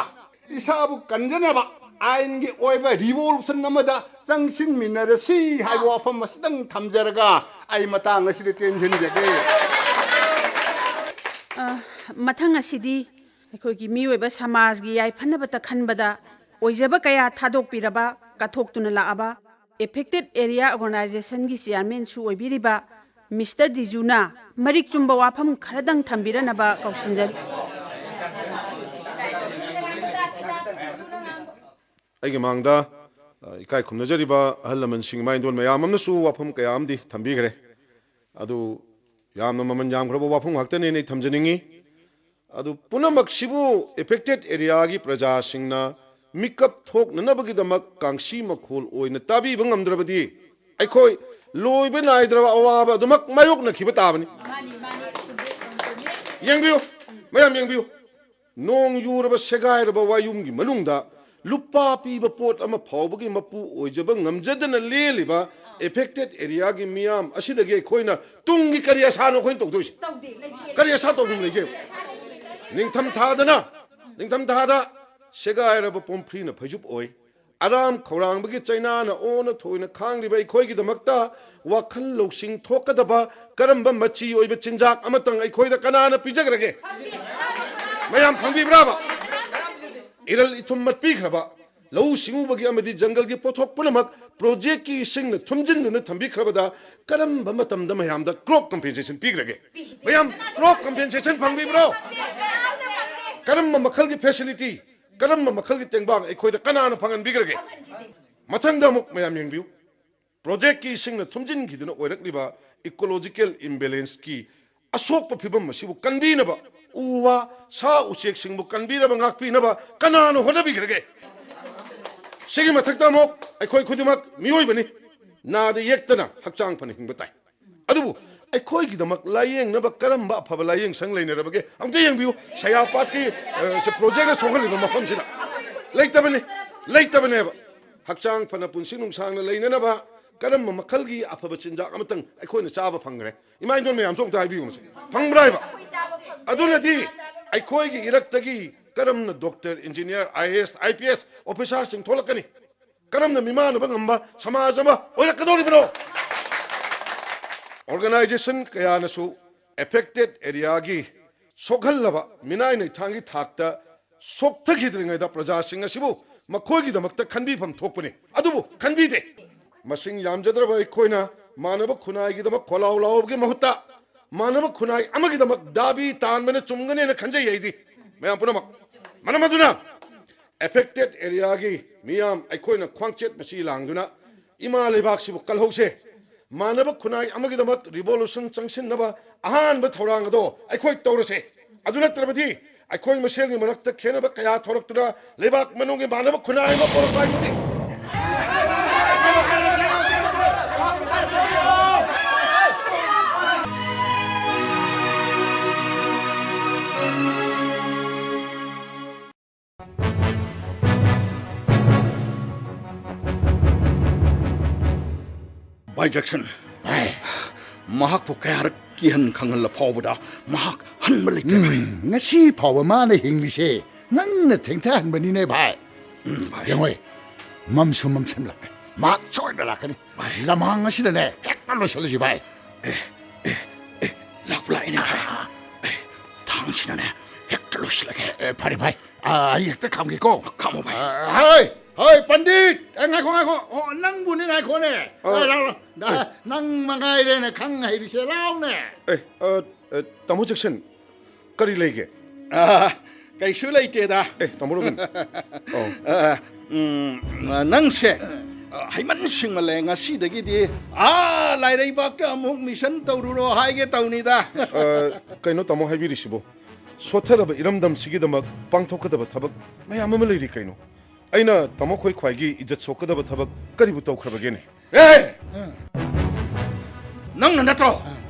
ꯏꯁꯥꯕꯨ ꯀꯟꯖꯅꯕ ꯑꯥꯏꯟꯒꯤ ꯑꯣꯏꯕ ꯔꯤꯚꯣꯂꯨꯁꯟ ꯑꯃꯗ ꯆꯪꯁꯤꯟꯃꯤꯟꯅꯔꯁꯤ ꯍꯥꯏꯕ ꯋꯥꯐꯝ ꯑꯁꯤꯗꯪ ꯊꯝꯖꯔꯒ ꯑꯩ ꯃꯇꯥꯡ ꯑꯁꯤꯗ ꯇꯦꯟꯁꯤꯟꯖꯒꯦ꯫ ꯑ, ꯃꯊꯪ ꯑꯁꯤꯗꯤ ꯑꯩꯈꯣꯏꯒꯤ ꯃꯤꯑꯣꯏꯕ ꯁꯃꯥꯖꯒꯤ ꯌꯥꯏꯐꯅꯕꯇ ꯈꯟꯕꯗ ꯑꯣꯏꯖꯕ ꯀꯌꯥ ꯊꯥꯗꯣꯛꯄꯤꯔꯕ, ꯀꯠꯊꯣꯛꯇꯨꯅ ꯂꯥꯛꯑꯕ ꯑꯦꯐꯦꯛꯇꯦꯗ ꯑꯦꯔꯤꯌꯥ ꯑꯣꯔꯒꯅꯥꯏꯖꯦꯁꯟꯒꯤ ꯆꯤꯌꯥꯔꯃꯦꯟꯁꯨ ꯑꯣꯏꯕꯤꯔꯤꯕ ꯃꯤꯁꯇꯔ ꯗꯤꯖꯨꯅ ꯃꯔꯤꯛ ꯆꯨꯝꯕ ꯋꯥꯐꯝ ꯈꯔꯗꯪ ꯊꯝꯕꯤꯔꯅꯕ ꯀꯧꯁꯤꯟꯖꯔꯤ꯫ ꯑꯩꯒꯤ ꯃꯥꯡꯗ, ꯑ, ꯏꯀꯥꯏ ꯈꯨꯝꯅꯖꯔꯤꯕ ꯑꯍꯜ ꯂꯃꯟꯁꯤꯡ, ꯏꯃꯥ ꯏꯟꯗꯣꯜ ꯃꯌꯥꯝ ꯑꯃꯅꯁꯨ ꯋꯥꯐꯝ ꯀꯌꯥ ꯑꯃꯗꯤ ꯊꯝꯕꯤꯈ꯭ꯔꯦ꯫ ꯑꯗꯨ ꯌꯥꯝꯅ ꯃꯃꯜ ꯌꯥꯝꯈ꯭ꯔꯕ ꯋꯥꯐꯝ ꯉꯥꯛꯇꯅꯦꯅ ꯑꯩ ꯊꯝꯖꯅꯤꯡꯉꯤ꯫ ꯑꯗꯨ ꯄꯨꯝꯅꯃꯛꯁꯤꯕꯨ ꯑꯦꯐꯦꯛꯇꯦꯗ ꯑꯦꯔꯤꯌꯥꯒꯤ ꯄ꯭ꯔꯖꯥꯁꯤꯡꯅ ꯃꯤꯀꯞ ꯊꯣꯛꯅꯅꯕꯒꯤꯗꯃꯛ ꯀꯥꯡꯁꯤ ꯃꯈꯣꯜ ꯑꯣꯏꯅ ꯇꯥꯕꯤꯕ ꯉꯝꯗ꯭ꯔꯕꯗꯤ ꯑꯩꯈꯣꯏ ꯂꯣꯏꯕ ꯅꯥꯏꯗ꯭ꯔꯕ ꯑꯋꯥꯕ ꯑꯗꯨꯃꯛ ꯃꯥꯌꯣꯛꯅꯈꯤꯕ ꯇꯥꯕꯅꯤ꯫ ꯌꯦꯡꯕꯤꯌꯨ, ꯃꯌꯥꯝ ꯌꯦꯡꯕꯤꯌꯨ, ꯅꯣꯡ ꯌꯨꯔꯕ ꯁꯦꯒꯥꯏꯔꯕ ꯋꯥꯌꯨꯝꯒꯤ ꯃꯅꯨꯡꯗ ꯂꯨꯄꯥ ꯄꯤꯕ ꯄꯣꯠ ꯑꯃ ꯐꯥꯎꯕꯒꯤ ꯃꯄꯨ ꯑꯣꯏꯖꯕ ꯉꯝꯖꯗꯅ ꯂꯦꯜꯂꯤꯕ ꯑꯦꯐꯦꯛꯇꯦꯠ ꯑꯦꯔꯤꯌꯥꯒꯤ ꯃꯤꯌꯥꯝ ꯑꯁꯤꯗꯒꯤ ꯑꯩꯈꯣꯏꯅ ꯇꯨꯡꯒꯤ ꯀꯔꯤ ꯑꯁꯥꯅꯣ ꯑꯩꯈꯣꯏꯅ ꯇꯧꯗꯣꯏꯁꯦ? ꯀꯔꯤ ꯑꯁꯥ ꯇꯧꯐꯝ ꯂꯩꯒꯦ? ꯅꯤꯡꯊꯝ ꯊꯥꯗꯅ, ꯅꯤꯡꯊꯝ ꯊꯥꯗ ꯁꯦꯒꯥꯏꯔꯕ ꯄꯣꯝꯐ꯭ꯔꯤꯅ ꯐꯩꯖꯨꯞ ꯑꯣꯏ, ꯑꯔꯥꯝ ꯈꯧꯔꯥꯡꯕꯒꯤ ꯆꯩꯅꯥꯅ ꯑꯣꯟꯅ ꯊꯣꯏꯅ ꯈꯥꯡꯂꯤꯕ ꯑꯩꯈꯣꯏꯒꯤꯗꯃꯛꯇ ꯋꯥꯈꯜ ꯂꯧꯁꯤꯡ ꯊꯣꯛꯀꯗꯕ ꯀꯔꯝꯕ ꯃꯆꯤ ꯑꯣꯏꯕ ꯆꯤꯟꯖꯥꯛ ꯑꯃꯇꯪ ꯑꯩꯈꯣꯏꯗ ꯀꯅꯥꯅ ꯄꯤꯖꯈ꯭ꯔꯒꯦ? ꯃꯌꯥꯝ ꯐꯪꯕꯤꯕ꯭ꯔꯥꯕ? ꯏꯔꯜ ꯏꯊꯨꯝ ꯃꯠꯄꯤꯈ꯭ꯔꯕ ꯂꯧꯎ ꯁꯤꯡꯎꯕꯒꯤ ꯑꯃꯗꯤ ꯖꯪꯒꯜꯒꯤ ꯄꯣꯠꯊꯣꯛ ꯄꯨꯝꯅꯃꯛ ꯄ꯭ꯔꯣꯖꯦꯛꯀꯤ ꯏꯁꯤꯡꯅ ꯊꯨꯝꯖꯤꯟꯗꯨꯅ ꯊꯝꯕꯤꯈ꯭ꯔꯕꯗ ꯀꯔꯝꯕ ꯃꯇꯝꯗ ꯃꯌꯥꯝꯗ ꯀ꯭ꯔꯣꯞ ꯀꯝꯄꯦꯟꯁꯦꯁꯟ ꯄꯤꯈ꯭ꯔꯒꯦ? ꯃꯌꯥꯝ ꯀ꯭ꯔꯣꯞ ꯀꯝꯄꯦꯟꯁꯦꯁꯟ ꯐꯪꯕꯤꯕ꯭ꯔꯣ? ꯀꯔꯝꯕ ꯃꯈꯜꯒꯤ ꯐꯦꯁꯤꯂꯤꯇꯤ, ꯀꯔꯝꯕ ꯃꯈꯜꯒꯤ ꯇꯦꯡꯕꯥꯡ ꯑꯩꯈꯣꯏꯗ ꯀꯅꯥꯅ ꯐꯪꯍꯟꯕꯤꯈ꯭ꯔꯒꯦ? ꯃꯊꯪꯗ ꯑꯃꯨꯛ ꯃꯌꯥꯝ ꯌꯦꯡꯕꯤꯌꯨ, ꯄ꯭ꯔꯣꯖꯦꯛꯀꯤ ꯏꯁꯤꯡꯅ ꯊꯨꯝꯖꯤꯟꯈꯤꯗꯨꯅ ꯑꯣꯏꯔꯛꯂꯤꯕ ꯏꯀꯣꯂꯣꯖꯤꯀꯦꯜ ꯏꯝꯕꯦꯂꯦꯟꯁꯀꯤ ꯑꯁꯣꯛꯄ ꯐꯤꯕꯝ ꯑꯁꯤꯕꯨ ꯀꯟꯕꯤꯅꯕ, ꯎ ꯋꯥ, ꯁꯥ ꯎꯆꯦꯛꯁꯤꯡꯕꯨ ꯀꯟꯕꯤꯅꯕ, ꯉꯥꯛꯄꯤꯅꯕ ꯀꯅꯥꯅ ꯍꯣꯠꯅꯕꯤꯈ꯭ꯔꯒꯦ? ꯁꯤꯒꯤ ꯃꯊꯛꯇ ꯑꯃꯨꯛ ꯑꯩꯈꯣꯏ ꯈꯨꯗꯤꯡꯃꯛ ꯃꯤꯑꯣꯏꯕꯅꯤ, ꯅꯥꯗ ꯌꯦꯛꯇꯅ ꯍꯛꯆꯥꯡ ꯐꯅ ꯍꯤꯡꯕ ꯇꯥꯏ꯫ ꯑꯗꯨꯕꯨ ꯑꯩꯈꯣꯏꯒꯤꯗꯃꯛ ꯂꯥꯌꯦꯡꯅꯕ ꯀꯔꯝꯕ ꯑꯐꯕ ꯂꯥꯌꯦꯡꯁꯪ ꯂꯩꯅꯔꯕꯒꯦ? ꯑꯝꯇ ꯌꯦꯡꯕꯤꯌꯨ, ꯁꯌꯥꯄꯥꯠꯀꯤ, ꯑ, ꯁꯦ ꯄ꯭ꯔꯣꯖꯦꯛꯅ ꯁꯣꯛꯍꯜꯂꯤꯕ ꯃꯐꯝꯁꯤꯗ꯫ ꯂꯩꯇꯕꯅꯤ, ꯂꯩꯇꯕꯅꯦꯕ꯫ ꯍꯛꯆꯥꯡ ꯐꯅ ꯄꯨꯟꯁꯤ ꯅꯨꯡꯁꯥꯡꯅ ꯂꯩꯅꯅꯕ ꯀꯔꯝꯕ ꯃꯈꯜꯒꯤ ꯑꯐꯕ ꯆꯤꯟꯖꯥꯛ ꯑꯃꯇꯪ ꯑꯩꯈꯣꯏꯅ ꯆꯥꯕ ꯐꯪꯈ꯭ꯔꯦ? ꯏꯃꯥ ꯏꯟꯗꯣꯟ ꯃꯌꯥꯝꯁꯨ ꯑꯝꯇ ꯍꯥꯏꯕꯤꯌꯨ ꯃꯁꯦ꯫ ꯐꯪꯕ꯭ꯔꯥ ꯍꯥꯏꯕ? ꯑꯗꯨꯅꯗꯤ ꯑꯩꯈꯣꯏꯒꯤ ꯏꯔꯛꯇꯒꯤ ꯀꯔꯝꯅ doctor, engineer, I A S, I P S ꯑꯣꯐꯤꯁꯥꯔꯁꯤꯡ ꯊꯣꯛꯂꯛꯀꯅꯤ? ꯀꯔꯝꯅ ꯃꯤꯃꯥꯟꯅꯕ ꯉꯝꯕ ꯁꯃꯥꯖ ꯑꯃ ꯑꯣꯏꯔꯛꯀꯗꯧꯔꯤꯕꯅꯣ? ꯑꯣꯔꯒꯅꯥꯏꯖꯦꯁꯟ ꯀꯌꯥꯅꯁꯨ ꯑꯦꯐꯦꯛꯇꯦꯠ ꯑꯦꯔꯤꯌꯥꯒꯤ ꯁꯣꯛꯍꯜꯂꯕ ꯃꯤꯅꯥꯏ ꯅꯩꯊꯥꯡꯒꯤ ꯊꯥꯛꯇ ꯁꯣꯛꯊꯈꯤꯗ꯭ꯔꯤꯉꯩꯗ ꯄ꯭ꯔꯖꯥꯁꯤꯡ ꯑꯁꯤꯕꯨ ꯃꯈꯣꯏꯒꯤꯗꯃꯛꯇ ꯈꯟꯕꯤꯐꯝ ꯊꯣꯛꯄꯅꯤ, ꯑꯗꯨꯕꯨ ꯈꯟꯕꯤꯗꯦ꯫ ꯃꯁꯤꯡ ꯌꯥꯝꯖꯗ꯭ꯔꯕ ꯑꯩꯈꯣꯏꯅ ꯃꯥꯟꯅꯕ ꯈꯨꯟꯅꯥꯏꯒꯤꯗꯃꯛ ꯈꯣꯜꯂꯥꯎ ꯂꯥꯎꯕꯒꯤ ꯃꯍꯨꯠꯇ ꯃꯥꯟꯅꯕ ꯈꯨꯟꯅꯥꯏ ꯑꯃꯒꯤꯗꯃꯛ ꯗꯥꯕꯤ ꯇꯥꯟꯕꯅ ꯆꯨꯝꯒꯅꯦꯅ ꯈꯟꯖꯩ ꯑꯩꯗꯤ꯫ ꯃꯌꯥꯝ ꯄꯨꯝꯅꯃꯛ, ꯃꯔꯝ ꯑꯗꯨꯅ ꯑꯦꯐꯦꯛꯇꯦꯠ ꯑꯦꯔꯤꯌꯥꯒꯤ ꯃꯤꯌꯥꯝ ꯑꯩꯈꯣꯏꯅ ꯈ꯭ꯋꯥꯡꯆꯦꯠ ꯃꯁꯤ ꯂꯥꯡꯗꯨꯅ ꯏꯃꯥ ꯂꯩꯕꯥꯛꯁꯤꯕꯨ ꯀꯜꯍꯧꯁꯦ꯫ ꯃꯥꯟꯅꯕ ꯈꯨꯟꯅꯥꯏ ꯑꯃꯒꯤꯗꯃꯛ ꯔꯤꯚꯣꯂꯨꯁꯟ ꯆꯪꯁꯤꯟꯅꯕ ꯑꯍꯥꯟꯕ ꯊꯧꯔꯥꯡ ꯑꯗꯣ ꯑꯩꯈꯣꯏ ꯇꯧꯔꯁꯦ꯫ ꯑꯗꯨ ꯅꯠꯇ꯭ꯔꯕꯗꯤ ꯑꯩꯈꯣꯏ ꯃꯁꯦꯜꯒꯤ ꯃꯔꯛꯇ ꯈꯦꯟꯅꯕ ꯀꯌꯥ ꯊꯣꯔꯛꯇꯨꯅ ꯂꯩꯕꯥꯛ ꯃꯅꯨꯡꯒꯤ ꯃꯥꯟꯅꯕ ꯈꯨꯟꯅꯥꯏ ꯑꯃ ꯄꯣꯔꯛꯄ ꯍꯥꯏꯕꯗꯤ ꯑꯩ ꯖꯦꯛꯁꯟ, ꯚꯥꯏ꯫ ꯃꯍꯥꯛꯄꯨ ꯀꯌꯥꯔꯛ ꯀꯤꯍꯟ ꯈꯪꯍꯜꯂ ꯐꯥꯎꯕꯗ ꯃꯍꯥꯛ ꯍꯟꯕ ꯂꯩꯇ꯭ꯔꯦ, ꯚꯥꯏ꯫ ꯎꯝ, ꯉꯁꯤ ꯐꯥꯎꯕ ꯃꯥꯅ ꯍꯤꯡꯂꯤꯁꯦ ꯅꯪꯅ ꯊꯦꯡꯊꯍꯟꯕꯅꯤꯅꯦ, ꯚꯥꯏ꯫ ꯎꯝ, ꯚꯥꯏ꯫ ꯌꯦꯡꯉꯣꯏ, ꯃꯝꯁꯨ ꯃꯝꯁꯤꯜꯂꯛꯂꯦ꯫ ꯃꯍꯥꯛ ꯁꯣꯏꯗꯅ ꯂꯥꯛꯀꯅꯤ꯫ ꯚꯥꯏ꯫ ꯂꯝꯍꯥꯡ ꯑꯁꯤꯗꯅꯦ ꯍꯦꯛꯇ ꯂꯣꯏꯁꯤꯜꯂꯁꯤ, ꯚꯥꯏ꯫ ꯑꯦ, ꯑꯦ, ꯑꯦ, ꯂꯥꯛꯄ ꯂꯥꯛꯏꯅꯦ, ꯚꯥꯏ꯫ ꯑꯦ, ꯊꯥꯡꯁꯤꯅꯅꯦ ꯍꯦꯛꯇ ꯂꯣꯏꯁꯤꯜꯂꯒꯦ꯫ ꯑꯦ, ꯐꯔꯦ, ꯚꯥꯏ꯫ ꯑꯥ, ꯑꯩ ꯍꯦꯛꯇ ꯈꯥꯝꯒꯦꯀꯣ꯫ ꯈꯥꯝꯃꯣ, ꯚꯥꯏ꯫ ꯑꯥ, ꯍꯣꯏ, ꯍꯣꯏ, ꯄꯟꯗꯤꯠ! ꯑꯦ, ꯉꯥꯏꯈꯣ, ꯉꯥꯏꯈꯣ꯫ ꯑꯣ, ꯅꯪꯕꯨꯅꯤ, ꯉꯥꯏꯈꯣꯅꯦ꯫ ꯑ, ꯑꯦ, ꯂꯥꯎ, ꯂꯥꯎ꯫ ꯑ, ꯑꯦ꯫ ꯅꯪ ꯃꯉꯥꯏꯔꯦꯅꯦ ꯈꯪ ꯍꯩꯔꯤꯁꯦ, ꯂꯥꯎꯅꯦ꯫ ꯑꯦ, ꯑ, ꯑ, ꯇꯥꯃꯣ ꯖꯦꯛꯁꯟ, ꯀꯔꯤ ꯂꯩꯒꯦ? ꯑ, ꯀꯩꯁꯨ ꯂꯩꯇꯦꯗ꯫ ꯑꯦ, ꯇꯥꯃꯣ ꯔꯣꯕꯤꯟ꯫ ꯑꯣ꯫ ꯑ, ꯎꯝ, ꯅꯪꯁꯦ, ꯑ, ꯍꯩꯃꯟ ꯁꯤꯡꯃꯜꯂꯦ꯫ ꯉꯁꯤꯗꯒꯤꯗꯤ, ꯑꯥ, ꯂꯥꯏꯔꯩꯕꯥꯛꯇ ꯑꯃꯨꯛ ꯃꯤꯁꯟ ꯇꯧꯔꯨꯔꯣ ꯍꯥꯏꯒꯦ ꯇꯧꯅꯤꯗ꯫ ꯑ, ꯀꯩꯅꯣ ꯇꯥꯃꯣ ꯍꯥꯏꯕꯤꯔꯤꯁꯤꯕꯣ? ꯁꯣꯠꯊꯔꯕ ꯏꯔꯝꯗꯝꯁꯤꯒꯤꯗꯃꯛ ꯄꯥꯡꯊꯣꯛꯀꯗꯕ ꯊꯕꯛ ꯃꯌꯥꯝ ꯑꯃ ꯂꯩꯔꯤ ꯀꯩꯅꯣ꯫ ꯑꯩꯅ ꯇꯥꯃꯣ ꯈꯣꯏ ꯈ꯭ꯋꯥꯏꯒꯤ ꯏꯖꯠ ꯁꯣꯛꯀꯗꯕ ꯊꯕꯛ ꯀꯔꯤꯕꯨ ꯇꯧꯈ꯭ꯔꯕꯒꯦꯅꯦ? ꯑꯦ! ꯅꯪꯅ ꯅꯠꯇ꯭ꯔꯣ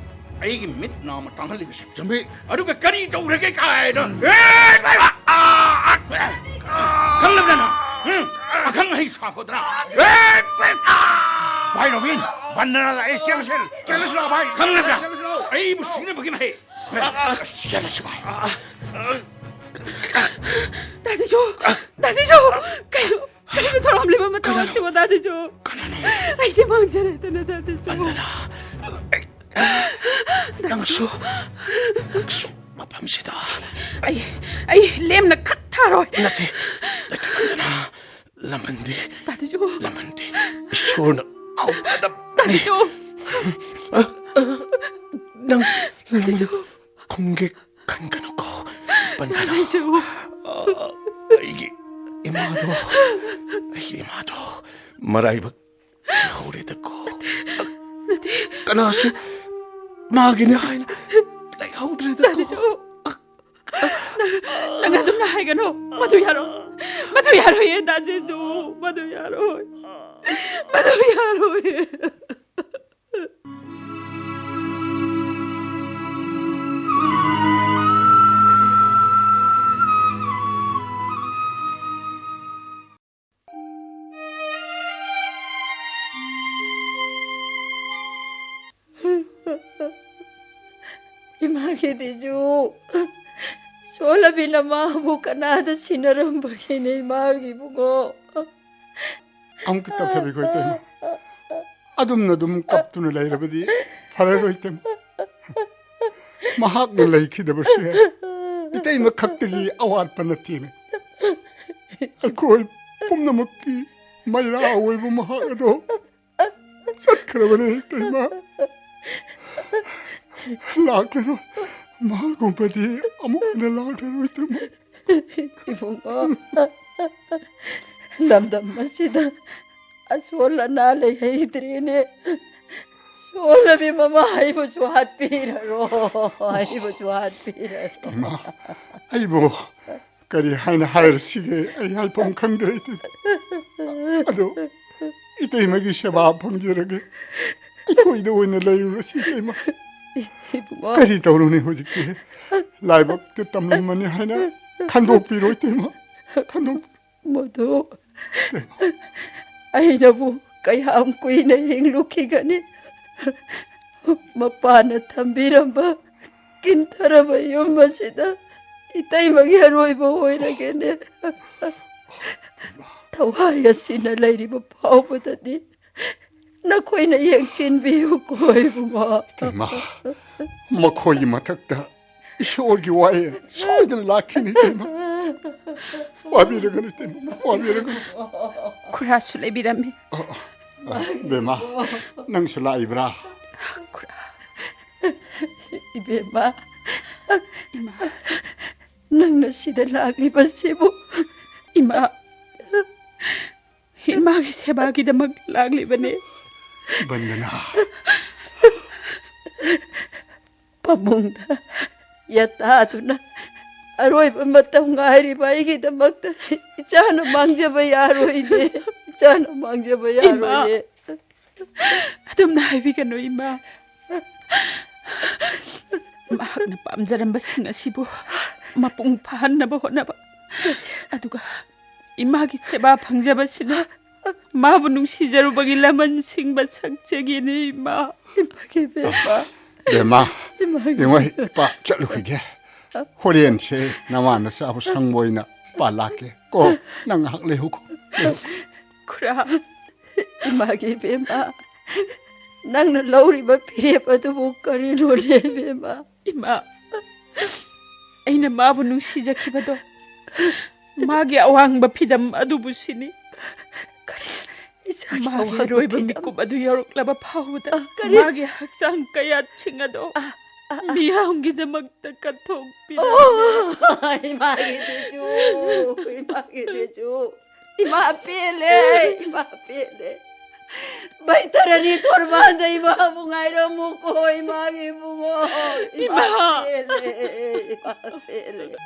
ꯑꯩꯒꯤ ꯃꯤꯠ ꯅꯥꯝꯃ ꯇꯥꯡꯍꯜꯂꯤꯕꯁꯦ? ꯆꯨꯝꯃꯤ꯫ ꯑꯗꯨꯒ ꯀꯔꯤ ꯇꯧꯈ꯭ꯔꯒꯦ ꯀꯥꯏꯅ? ꯑꯦ, ꯚꯥꯏ, ꯚꯥꯏ, ꯑꯥ, ꯑꯥ, ꯑꯥ, ꯈꯪꯂꯕ꯭ꯔꯥ ꯅꯪ? ꯎꯝ? ꯑꯈꯪ ꯑꯍꯩ ꯁꯥꯈꯣꯗ꯭ꯔꯥ? ꯑꯦ, ꯚꯥꯏ, ꯑꯥ! ꯚꯥꯏ ꯔꯣꯕꯤꯟ, ꯕꯟꯗꯅ ꯂꯥꯛꯑꯦ, ꯆꯦꯜꯂꯁꯤ, ꯆꯦꯜꯂꯁꯤ ꯂꯥꯛꯑꯣ, ꯚꯥꯏ꯫ ꯈꯪꯂꯕ꯭ꯔꯥ? ꯆꯦꯜꯂꯁꯤ ꯂꯥꯛꯑꯣ꯫ ꯑꯩꯕꯨ ꯁꯤꯅꯕꯒꯤ ꯃꯍꯩ꯫ ꯆꯦꯜꯂꯁꯤ, ꯚꯥꯏ꯫ ꯗꯥꯗꯤꯖꯣ, ꯗꯥꯗꯤꯖꯣ, ꯀꯩꯅꯣ, ꯀꯩꯅꯣ ꯊꯧꯔꯝꯂꯤꯕ ꯃꯇꯧ ꯀꯅꯥꯅꯣ? ꯑꯁꯤꯕꯨ, ꯗꯥꯗꯤꯖꯣ? ꯀꯅꯥꯅꯣ? ꯑꯩꯗꯤ ꯃꯥꯡꯖꯔꯦꯗꯅ, ꯗꯥꯗꯤꯖꯣ꯫ ꯕꯟꯗꯅ, ꯅꯪꯁꯨ, ꯅꯪꯁꯨ ꯃꯐꯝꯁꯤꯗ꯫ ꯑꯩ, ꯑꯩ ꯂꯦꯝꯅ ꯈꯛ ꯊꯥꯔꯣꯏ꯫ ꯅꯠꯇꯦ, ꯅꯠꯇꯦ, ꯕꯟꯗꯅ꯫ ꯂꯃꯟꯗꯤ, ꯇꯥꯗꯤꯖꯣ꯫ ꯂꯃꯟꯗꯤ ꯏꯁꯣꯔꯅ ꯀꯧꯒꯗꯕꯅꯤ꯫ ꯇꯥꯗꯤꯖꯣ꯫ ꯑ, ꯑ, ꯅꯪ ꯇꯥꯗꯤꯖꯣ꯫ ꯂꯃꯟ ꯈꯨꯝꯒꯦ ꯈꯟꯒꯅꯨꯀꯣ, ꯕꯟꯗꯅ꯫ ꯇꯥꯗꯤꯖꯣ꯫ ꯑ, ꯑꯩꯒꯤ ꯏꯃꯥꯗꯣ, ꯑꯩꯒꯤ ꯏꯃꯥꯗꯣ ꯃꯔꯥꯏꯕꯛ ꯊꯤꯍꯧꯔꯦꯗꯀꯣ꯫ ꯅꯠꯇꯦ꯫ ꯀꯅꯥꯁꯨ ꯃꯥꯒꯤꯅꯤ ꯍꯥꯏꯅ ꯂꯩꯍꯧꯗ꯭ꯔꯦꯗꯀꯣ꯫ ꯇꯥꯗꯤꯖꯣ꯫ ꯅꯪ, ꯅꯪ ꯑꯗꯨꯝꯅ ꯍꯥꯏꯒꯅꯨ꯫ ꯃꯗꯨ ꯌꯥꯔꯣꯏ꯫ ꯃꯗꯨ ꯌꯥꯔꯣꯏꯌꯦ, ꯗꯥ ꯖꯤꯖꯨ꯫ ꯃꯗꯨ ꯌꯥꯔꯣꯏ꯫ ꯃꯗꯨ ꯌꯥꯔꯣꯏ꯫ ꯈꯤꯗꯤꯁꯨ ꯁꯣꯜꯂꯕꯤꯅ ꯃꯥꯕꯨ ꯀꯅꯥꯗ ꯁꯤꯟꯅꯔꯝꯕꯒꯤꯅꯦ, ꯏꯃꯥꯒꯤ ꯏꯕꯨꯡꯉꯣ? ꯑꯃꯨꯛꯇ ꯇꯞꯊꯕꯤꯈꯣ, ꯏꯇꯩꯃ꯫ ꯑꯗꯨꯝꯅ ꯑꯗꯨꯝ ꯀꯞꯇꯨꯅ ꯂꯩꯔꯕꯗꯤ ꯐꯔꯔꯣꯏ, ꯏꯇꯩꯃ꯫ ꯃꯍꯥꯛꯅ ꯂꯩꯈꯤꯗꯕꯁꯦ ꯏꯇꯩꯃ ꯈꯛꯇꯒꯤ ꯑꯋꯥꯠꯄ ꯅꯠꯇꯦꯅꯦ꯫ ꯑꯩꯈꯣꯏ ꯄꯨꯝꯅꯃꯛꯀꯤ ꯃꯩꯔꯥ ꯑꯣꯏꯕ ꯃꯍꯥꯛ ꯑꯗꯣ ꯆꯠꯈ꯭ꯔꯕꯅꯦ, ꯏꯇꯩꯃ꯫ ꯂꯥꯛꯂꯔꯣꯏ꯫ ꯃꯍꯥꯛꯀꯨꯝꯕꯗꯤ ꯑꯃꯨꯛ ꯍꯟꯅ ꯂꯥꯛꯂꯔꯣꯏ, ꯏꯇꯩꯃ꯫ ꯏꯕꯨꯡꯉꯣ, ꯂꯝꯗꯝ ꯑꯁꯤꯗ ꯑꯁꯣꯜ ꯑꯅꯥ ꯂꯩꯍꯩꯗ꯭ꯔꯦꯅꯦ꯫ ꯁꯣꯜꯂꯕꯤ ꯃꯃꯥ, ꯑꯩꯕꯨꯁꯨ ꯍꯥꯠꯄꯤꯔꯔꯣ, ꯑꯩꯕꯨꯁꯨ ꯍꯥꯠꯄꯤꯔꯔꯣ꯫ ꯏꯃꯥ, ꯑꯩꯕꯨ ꯀꯔꯤ ꯍꯥꯏꯅ ꯍꯥꯏꯔꯁꯤꯒꯦ? ꯑꯩ ꯍꯥꯏꯐꯝ ꯈꯪꯗ꯭ꯔꯦ, ꯏꯇꯩꯃ꯫ ꯑꯗꯣ ꯏꯇꯩꯃꯒꯤ ꯁꯦꯕꯥ ꯐꯪꯖꯔꯒꯦ꯫ ꯑꯩꯈꯣꯏꯗ ꯑꯣꯏꯅ ꯂꯩꯔꯨꯔꯁꯤ, ꯏꯇꯩꯃ꯫ ꯏꯕꯨꯡꯉꯣ꯫ ꯀꯔꯤ ꯇꯧꯔꯨꯅꯤ ꯍꯧꯖꯤꯛꯇꯤ? ꯂꯥꯏꯕꯛꯇ ꯇꯝꯂꯝꯃꯅꯤ ꯍꯥꯏꯅ ꯈꯟꯗꯣꯛꯄꯤꯔꯣ, ꯏꯇꯩꯃ꯫ ꯈꯟꯗꯣꯛ- ꯃꯗꯨ ꯑꯩꯅꯕꯨ ꯀꯌꯥꯝ ꯀꯨꯏꯅ ꯍꯤꯡꯂꯨꯈꯤꯒꯅꯤ? ꯃꯄꯥꯅ ꯊꯝꯕꯤꯔꯝꯕ ꯀꯤꯟꯊꯔꯕ ꯌꯨꯝ ꯑꯁꯤꯗ ꯏꯇꯩꯃꯒꯤ ꯑꯔꯣꯏꯕ ꯑꯣꯏꯔꯒꯦꯅꯦ꯫ ꯊꯋꯥꯏ ꯑꯁꯤꯅ ꯂꯩꯔꯤꯕ ꯐꯥꯎꯕꯗꯗꯤ ꯅꯈꯣꯏꯅ ꯌꯦꯡꯁꯤꯟꯕꯤꯌꯨꯀꯣ, ꯏꯕꯨꯡꯉꯣ꯫ ꯏꯇꯩꯃ, ꯃꯈꯣꯏꯒꯤ ꯃꯊꯛꯇ ꯏꯁꯣꯔꯒꯤ ꯋꯥꯌꯦꯜ ꯁꯣꯏꯗꯅ ꯂꯥꯛꯈꯤꯅꯤ, ꯏꯇꯩꯃ꯫ ꯋꯥꯕꯤꯔꯒꯅꯨ, ꯏꯇꯩꯃ, ꯋꯥꯕꯤꯔꯒꯅꯨ꯫ ꯈꯨꯔꯥꯁꯨ ꯂꯩꯕꯤꯔꯝꯃꯤ꯫ ꯑ, ꯑ, ꯕꯦꯝꯃ, ꯅꯪꯁꯨ ꯂꯥꯛꯏꯕ꯭ꯔꯥ? ꯈꯨꯔꯥ꯫ ꯏꯕꯦꯝꯃ, ꯏꯃꯥ꯫ ꯅꯪꯅ ꯁꯤꯗ ꯂꯥꯛꯂꯤꯕꯁꯤꯕꯨ ꯏꯃꯥ, ꯏꯃꯥꯒꯤ ꯁꯦꯕꯥꯒꯤꯗꯃꯛ ꯂꯥꯛꯂꯤꯕꯅꯦ꯫ ꯕꯟꯗꯅꯥ꯫ ꯐꯃꯨꯡꯗ ꯌꯦꯇꯥꯗꯨꯅ ꯑꯔꯣꯏꯕ ꯃꯇꯝ ꯉꯥꯏꯔꯤꯕ ꯑꯩꯒꯤꯗꯃꯛꯇ ꯏꯆꯥꯅ ꯃꯥꯡꯖꯕ ꯌꯥꯔꯣꯏꯅꯦ, ꯏꯆꯥꯅ ꯃꯥꯡꯖꯕ ꯏꯃꯥ꯫ ꯌꯥꯔꯣꯏꯅꯦ꯫ ꯑꯗꯨꯝꯅ ꯍꯥꯏꯕꯤꯒꯅꯨ, ꯏꯃꯥ꯫ ꯃꯍꯥꯛꯅ ꯄꯥꯝꯖꯔꯝꯕꯁꯤꯡ ꯑꯁꯤꯕꯨ ꯃꯄꯨꯡ ꯐꯥꯍꯟꯅꯕ ꯍꯣꯠꯅꯕ, ꯑꯗꯨꯒ ꯏꯃꯥꯒꯤ ꯁꯦꯕꯥ ꯐꯪꯖꯕꯁꯤꯅ ꯃꯥꯕꯨ ꯅꯨꯡꯁꯤꯖꯔꯨꯕꯒꯤ ꯂꯃꯟꯁꯤꯡ ꯃꯁꯛ ꯆꯦꯒꯤꯅꯤ, ꯏꯃꯥ꯫ ꯏꯃꯥꯒꯤ ꯕꯦꯝꯃ꯫ ꯕꯦꯝꯃ, ꯏꯃꯥꯒꯤ ꯌꯦꯡꯉꯣ, ꯏꯄꯥ ꯆꯠꯂꯨꯈꯤꯒꯦ꯫ ꯍꯣꯔꯦꯟꯁꯦ ꯅꯃꯥ ꯅꯆꯥꯕꯨ ꯁꯪꯕ ꯑꯣꯏꯅ ꯏꯄꯥ ꯂꯥꯛꯀꯦ꯫ ꯀꯣ, ꯅꯪ ꯉꯥꯏꯍꯥꯛ ꯂꯩꯍꯧꯀꯣ꯫ ꯂꯩꯍꯧꯀꯣ꯫ ꯈꯨꯔꯥ, ꯏꯃꯥꯒꯤ ꯏꯕꯦꯝꯃ, ꯅꯪꯅ ꯂꯧꯔꯤꯕ ꯐꯤꯔꯦꯞ ꯑꯗꯨꯕꯨ ꯀꯔꯤꯅꯣꯅꯦ ꯏꯕꯦꯝꯃ? ꯏꯃꯥ, ꯑꯩꯅ ꯃꯥꯕꯨ ꯅꯨꯡꯁꯤꯖꯈꯤꯕꯗꯣ ꯃꯥꯒꯤ ꯑꯋꯥꯡꯕ ꯐꯤꯗꯝ ꯑꯗꯨꯕꯨ ꯁꯤꯅꯤ꯫ ꯀꯔꯤ? ꯏꯆꯥꯒꯤ ꯃꯥꯒꯤ ꯑꯋꯥꯡꯕ ꯑꯔꯣꯏꯕ ꯐꯤꯗꯝ? ꯃꯤꯀꯨꯞ ꯑꯗꯨ ꯌꯧꯔꯛꯂꯕ ꯐꯥꯎꯕꯗ ꯑ, ꯀꯔꯤ? ꯃꯥꯒꯤ ꯍꯛꯆꯥꯡ ꯀꯌꯥꯠꯁꯤꯡ ꯑꯗꯣ ꯑ, ꯑ, ꯑ꯫ ꯃꯤꯌꯥꯝꯒꯤꯗꯃꯛꯇ ꯀꯠꯊꯣꯛꯄꯤꯔꯝꯃꯤ꯫ ꯑꯣ, ꯏꯃꯥꯒꯤꯗꯨꯁꯨ, ꯏꯃꯥꯒꯤꯗꯨꯁꯨ꯫ ꯏꯃꯥ ꯄꯦꯜꯂꯦ, ꯏꯃꯥ ꯄꯦꯜꯂꯦ꯫ ꯕꯩꯇꯔꯅꯤ ꯇꯣꯔꯕꯥꯟꯗ ꯏꯃꯥꯕꯨ ꯉꯥꯏꯔꯝꯃꯨꯀꯣ, ꯏꯃꯥꯒꯤ ꯏꯕꯨꯡꯉꯣ꯫ ꯏꯃꯥ ꯏꯃꯥ! ꯄꯦꯜꯂꯦ, ꯏꯃꯥ ꯄꯦꯜꯂꯦ꯫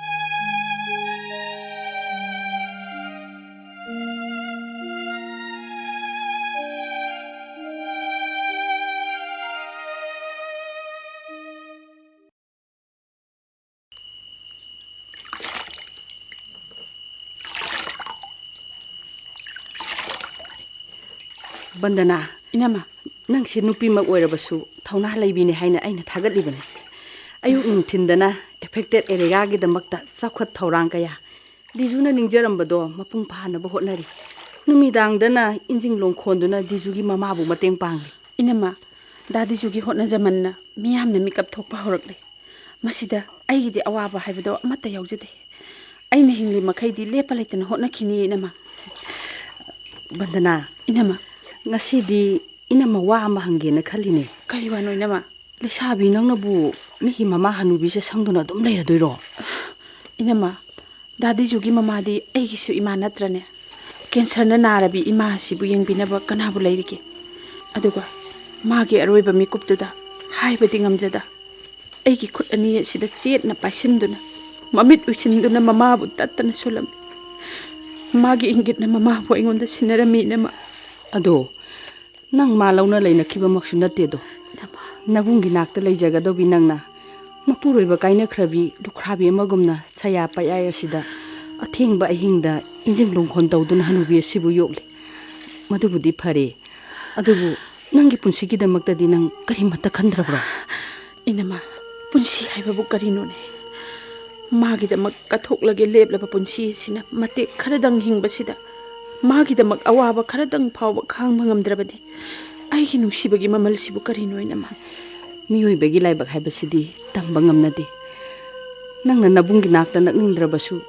ꯕꯟꯗꯅꯥ, ꯏꯅꯝꯃ꯫ ꯅꯪꯁꯦ ꯅꯨꯄꯤꯃꯛ ꯑꯣꯏꯔꯕꯁꯨ ꯊꯧꯅꯥ ꯂꯩꯕꯤꯅꯤ ꯍꯥꯏꯅ ꯑꯩꯅ ꯊꯥꯒꯠꯂꯤꯕꯅꯤ꯫ ꯑꯌꯨꯛ ꯅꯨꯡꯊꯤꯟꯗꯅ affected areaꯒꯤꯗꯃꯛꯇ ꯆꯥꯎꯈꯠ ꯊꯧꯔꯥꯡ ꯀꯌꯥ ꯗꯤꯖꯨꯅ ꯅꯤꯡꯖꯔꯝꯕꯗꯣ ꯃꯄꯨꯡ ꯐꯥꯅꯕ ꯍꯣꯠꯅꯔꯤ꯫ ꯅꯨꯃꯤꯗꯥꯡꯗꯅ ꯏꯟꯖꯤꯡ ꯂꯣꯡꯈꯣꯟꯗꯨꯅ ꯗꯤꯖꯨꯒꯤ ꯃꯃꯥꯕꯨ ꯃꯇꯦꯡ ꯄꯥꯡꯂꯤ꯫ ꯏꯅꯝꯃ, ꯗꯥ ꯗꯤꯖꯨꯒꯤ ꯍꯣꯠꯅꯖꯃꯟꯅ ꯃꯤꯌꯥꯝꯅ ꯃꯤꯀꯞ ꯊꯣꯛꯄ ꯍꯧꯔꯛꯂꯦ꯫ ꯃꯁꯤꯗ ꯑꯩꯒꯤꯗꯤ ꯑꯋꯥꯕ ꯍꯥꯏꯕꯗꯣ ꯑꯃꯠꯇ ꯌꯥꯎꯖꯗꯦ꯫ ꯑꯩꯅ ꯍꯤꯡꯂꯤ ꯃꯈꯩꯗꯤ ꯂꯦꯞꯄ ꯂꯩꯇꯅ ꯍꯣꯠꯅꯈꯤꯅꯤ, ꯏꯅꯝꯃ꯫ ꯕꯟꯗꯅꯥ, ꯏꯅꯝꯃ꯫ ꯉꯁꯤꯗꯤ ꯏꯅꯝꯃ ꯋꯥ ꯑꯃ ꯍꯪꯒꯦꯅ ꯈꯜꯂꯤꯅꯦ꯫ ꯀꯔꯤ ꯋꯥꯅꯣ, ꯏꯅꯝꯃ? ꯂꯩꯁꯥꯕꯤ ꯅꯪꯅꯕꯨ ꯃꯤꯒꯤ ꯃꯃꯥ ꯍꯅꯨꯕꯤꯁꯦ ꯁꯪꯗꯨꯅ ꯑꯗꯨꯝ ꯂꯩꯔꯗꯣꯏꯔꯣ? ꯏꯅꯝꯃ, ꯗꯥ ꯗꯤꯖꯨꯒꯤ ꯃꯃꯥꯗꯤ ꯑꯩꯒꯤꯁꯨ ꯏꯃꯥ ꯅꯠꯇ꯭ꯔꯅꯦ? ꯀꯦꯟꯁꯔꯅ ꯅꯥꯔꯕꯤ ꯏꯃꯥ ꯑꯁꯤꯕꯨ ꯌꯦꯡꯕꯤꯅꯕ ꯀꯅꯥꯕꯨ ꯂꯩꯔꯤꯒꯦ? ꯑꯗꯨꯒ ꯃꯥꯒꯤ ꯑꯔꯣꯏꯕ ꯃꯤꯀꯨꯞꯇꯨꯗ ꯍꯥꯏꯕꯗꯤ ꯉꯝꯖꯗ, ꯑꯩꯒꯤ ꯈꯨꯠ ꯑꯅꯤ ꯑꯁꯤꯗ ꯆꯦꯠꯅ ꯄꯥꯏꯁꯤꯟꯗꯨꯅ, ꯃꯃꯤꯠ ꯎꯏꯁꯤꯟꯗꯨꯅ ꯃꯃꯥꯕꯨ ꯇꯠꯇꯅ ꯁꯣꯜꯂꯝꯃꯤ꯫ ꯃꯥꯒꯤ ꯏꯪꯒꯤꯠꯅ ꯃꯃꯥꯕꯨ ꯑꯩꯉꯣꯟꯗ ꯁꯤꯟꯅꯔꯝꯃꯤ, ꯏꯅꯝꯃ꯫ ꯑꯗꯣ ꯅꯪ ꯃꯥ ꯂꯧꯅ ꯂꯩꯅꯈꯤꯕꯃꯛꯁꯨ ꯅꯠꯇꯦꯗꯣ꯫ ꯏꯅꯝꯃ꯫ ꯅꯕꯨꯡꯒꯤ ꯅꯥꯛꯇ ꯂꯩꯖꯒꯗꯧꯕꯤ ꯅꯪꯅ ꯃꯄꯨꯔꯣꯏꯕ ꯀꯥꯏꯅꯈ꯭ꯔꯕꯤ ꯂꯨꯈ꯭ꯔꯥꯕꯤ ꯑꯃꯒꯨꯝꯅ ꯁꯌꯥ ꯄꯌꯥꯏ ꯑꯁꯤꯗ ꯑꯊꯦꯡꯕ ꯑꯍꯤꯡꯗ ꯏꯟꯖꯤꯡ ꯂꯣꯡꯈꯣꯟ ꯇꯧꯗꯨꯅ ꯍꯅꯨꯕꯤ ꯑꯁꯤꯕꯨ ꯌꯣꯛꯂꯤ꯫ ꯃꯗꯨꯕꯨꯗꯤ ꯐꯔꯦ, ꯑꯗꯨꯕꯨ ꯅꯪꯒꯤ ꯄꯨꯟꯁꯤꯒꯤꯗꯃꯛꯇꯗꯤ ꯅꯪ ꯀꯔꯤꯃꯠꯇ ꯈꯟꯗ꯭ꯔꯕ꯭ꯔꯣ? ꯏꯅꯃ, ꯄꯨꯟꯁꯤ ꯍꯥꯏꯕꯕꯨ ꯀꯔꯤꯅꯣꯅꯦ? ꯃꯥꯒꯤꯗꯃꯛ ꯀꯠꯊꯣꯛꯂꯒꯦ ꯂꯦꯞꯂꯕ ꯄꯨꯟꯁꯤ ꯑꯁꯤꯅ ꯃꯇꯦꯛ ꯈꯔꯗꯪ ꯍꯤꯡꯕꯁꯤꯗ, ꯃꯥꯒꯤꯗꯃꯛ ꯑꯋꯥꯕ ꯈꯔꯗꯪ ꯐꯥꯎꯕ ꯈꯥꯡꯕ ꯉꯝꯗ꯭ꯔꯕꯗꯤ ꯑꯩꯒꯤ ꯅꯨꯡꯁꯤꯕꯒꯤ ꯃꯃꯜꯁꯤꯕꯨ ꯀꯔꯤꯅꯣ, ꯏꯅꯃ? ꯃꯤꯑꯣꯏꯕꯒꯤ ꯂꯥꯏꯕꯛ ꯍꯥꯏꯕꯁꯤꯗꯤ ꯇꯝꯕ ꯉꯝꯅꯗꯦ꯫ ꯅꯪꯅ ꯅꯕꯨꯡꯒꯤ ꯅꯥꯛꯇ ꯅꯛꯅꯤꯡꯗ꯭ꯔꯕꯁꯨ,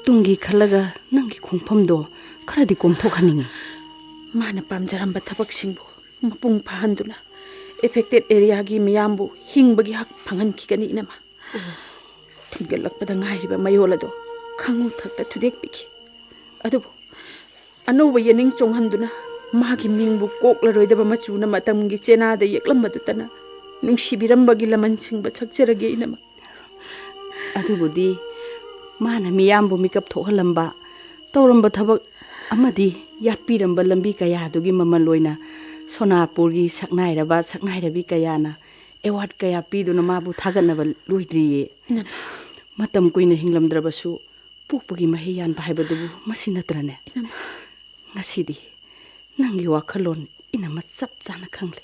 ꯇꯨꯡꯒꯤ ꯈꯜꯂꯒ ꯅꯪꯒꯤ ꯈꯣꯡꯐꯝꯗꯣ ꯈꯔꯗꯤ ꯀꯣꯝꯊꯣꯛꯍꯟꯅꯤꯡꯉꯤ꯫ ꯃꯥꯅ ꯄꯥꯝꯖꯔꯝꯕ ꯊꯕꯛꯁꯤꯡꯕꯨ ꯃꯄꯨꯡ ꯐꯥꯍꯟꯗꯨꯅ, ꯑꯦꯐꯦꯛꯇꯦꯗ ꯑꯦꯔꯤꯌꯥꯒꯤ ꯃꯤꯌꯥꯝꯕꯨ ꯍꯤꯡꯕꯒꯤ ꯍꯛ ꯐꯪꯍꯟꯈꯤꯒꯅꯤ, ꯏꯅꯃ꯫ ꯊꯤꯟꯒꯠꯂꯛꯄꯗ ꯉꯥꯏꯔꯤꯕ ꯃꯌꯣꯜ ꯑꯗꯣ ꯈꯥꯉꯨ ꯊꯛꯇ ꯊꯨꯗꯦꯛꯄꯤꯈꯤ꯫ ꯑꯗꯨꯕꯨ ꯑꯅꯧꯕ ꯌꯦꯅꯤꯡ ꯆꯣꯡꯍꯟꯗꯨꯅ, ꯃꯥꯒꯤ ꯃꯤꯡꯕꯨ ꯀꯣꯛꯂꯔꯣꯏꯗꯕ ꯃꯆꯨꯅ ꯃꯇꯝꯒꯤ ꯆꯦꯅꯥꯗ ꯌꯦꯛꯂꯝꯕꯗꯨꯇꯅ ꯅꯨꯡꯁꯤꯕꯤꯔꯝꯕꯒꯤ ꯂꯃꯟ ꯁꯤꯡꯕ ꯁꯛꯆꯔꯒꯦ, ꯏꯅꯃ꯫ ꯑꯗꯨꯕꯨꯗꯤ ꯃꯥꯅ ꯃꯤꯌꯥꯝꯕꯨ ꯃꯤꯀꯞ ꯊꯣꯛꯍꯜꯂꯝꯕ, ꯇꯧꯔꯝꯕ ꯊꯕꯛ ꯑꯃꯗꯤ ꯌꯥꯠꯄꯤꯔꯝꯕ ꯂꯝꯕꯤ ꯀꯌꯥꯗꯨꯒꯤ ꯃꯃꯜ ꯑꯣꯏꯅ ꯁꯣꯅꯥꯄꯨꯔꯒꯤ ꯁꯛꯅꯥꯏꯔꯕ ꯁꯛꯅꯥꯏꯔꯕꯤ ꯀꯌꯥꯅ ꯑꯦꯋꯥꯔꯗ ꯀꯌꯥ ꯄꯤꯗꯨꯅ ꯃꯥꯕꯨ ꯊꯥꯒꯠꯅꯕ ꯂꯣꯏꯗ꯭ꯔꯤꯌꯦ꯫ ꯏꯅꯝꯃ꯫ ꯃꯇꯝ ꯀꯨꯏꯅ ꯍꯤꯡꯂꯝꯗ꯭ꯔꯕꯁꯨ ꯄꯣꯛꯄꯒꯤ ꯃꯍꯩ ꯌꯥꯟꯕ ꯍꯥꯏꯕꯗꯨꯕꯨ ꯃꯁꯤ ꯅꯠꯇ꯭ꯔꯅꯦ? ꯏꯅꯝꯃ꯫ ꯉꯁꯤꯗꯤ ꯅꯪꯒꯤ ꯋꯥꯈꯜꯂꯣꯟ ꯏꯅꯝꯃ ꯆꯞ ꯆꯥꯅ ꯈꯪꯂꯦ꯫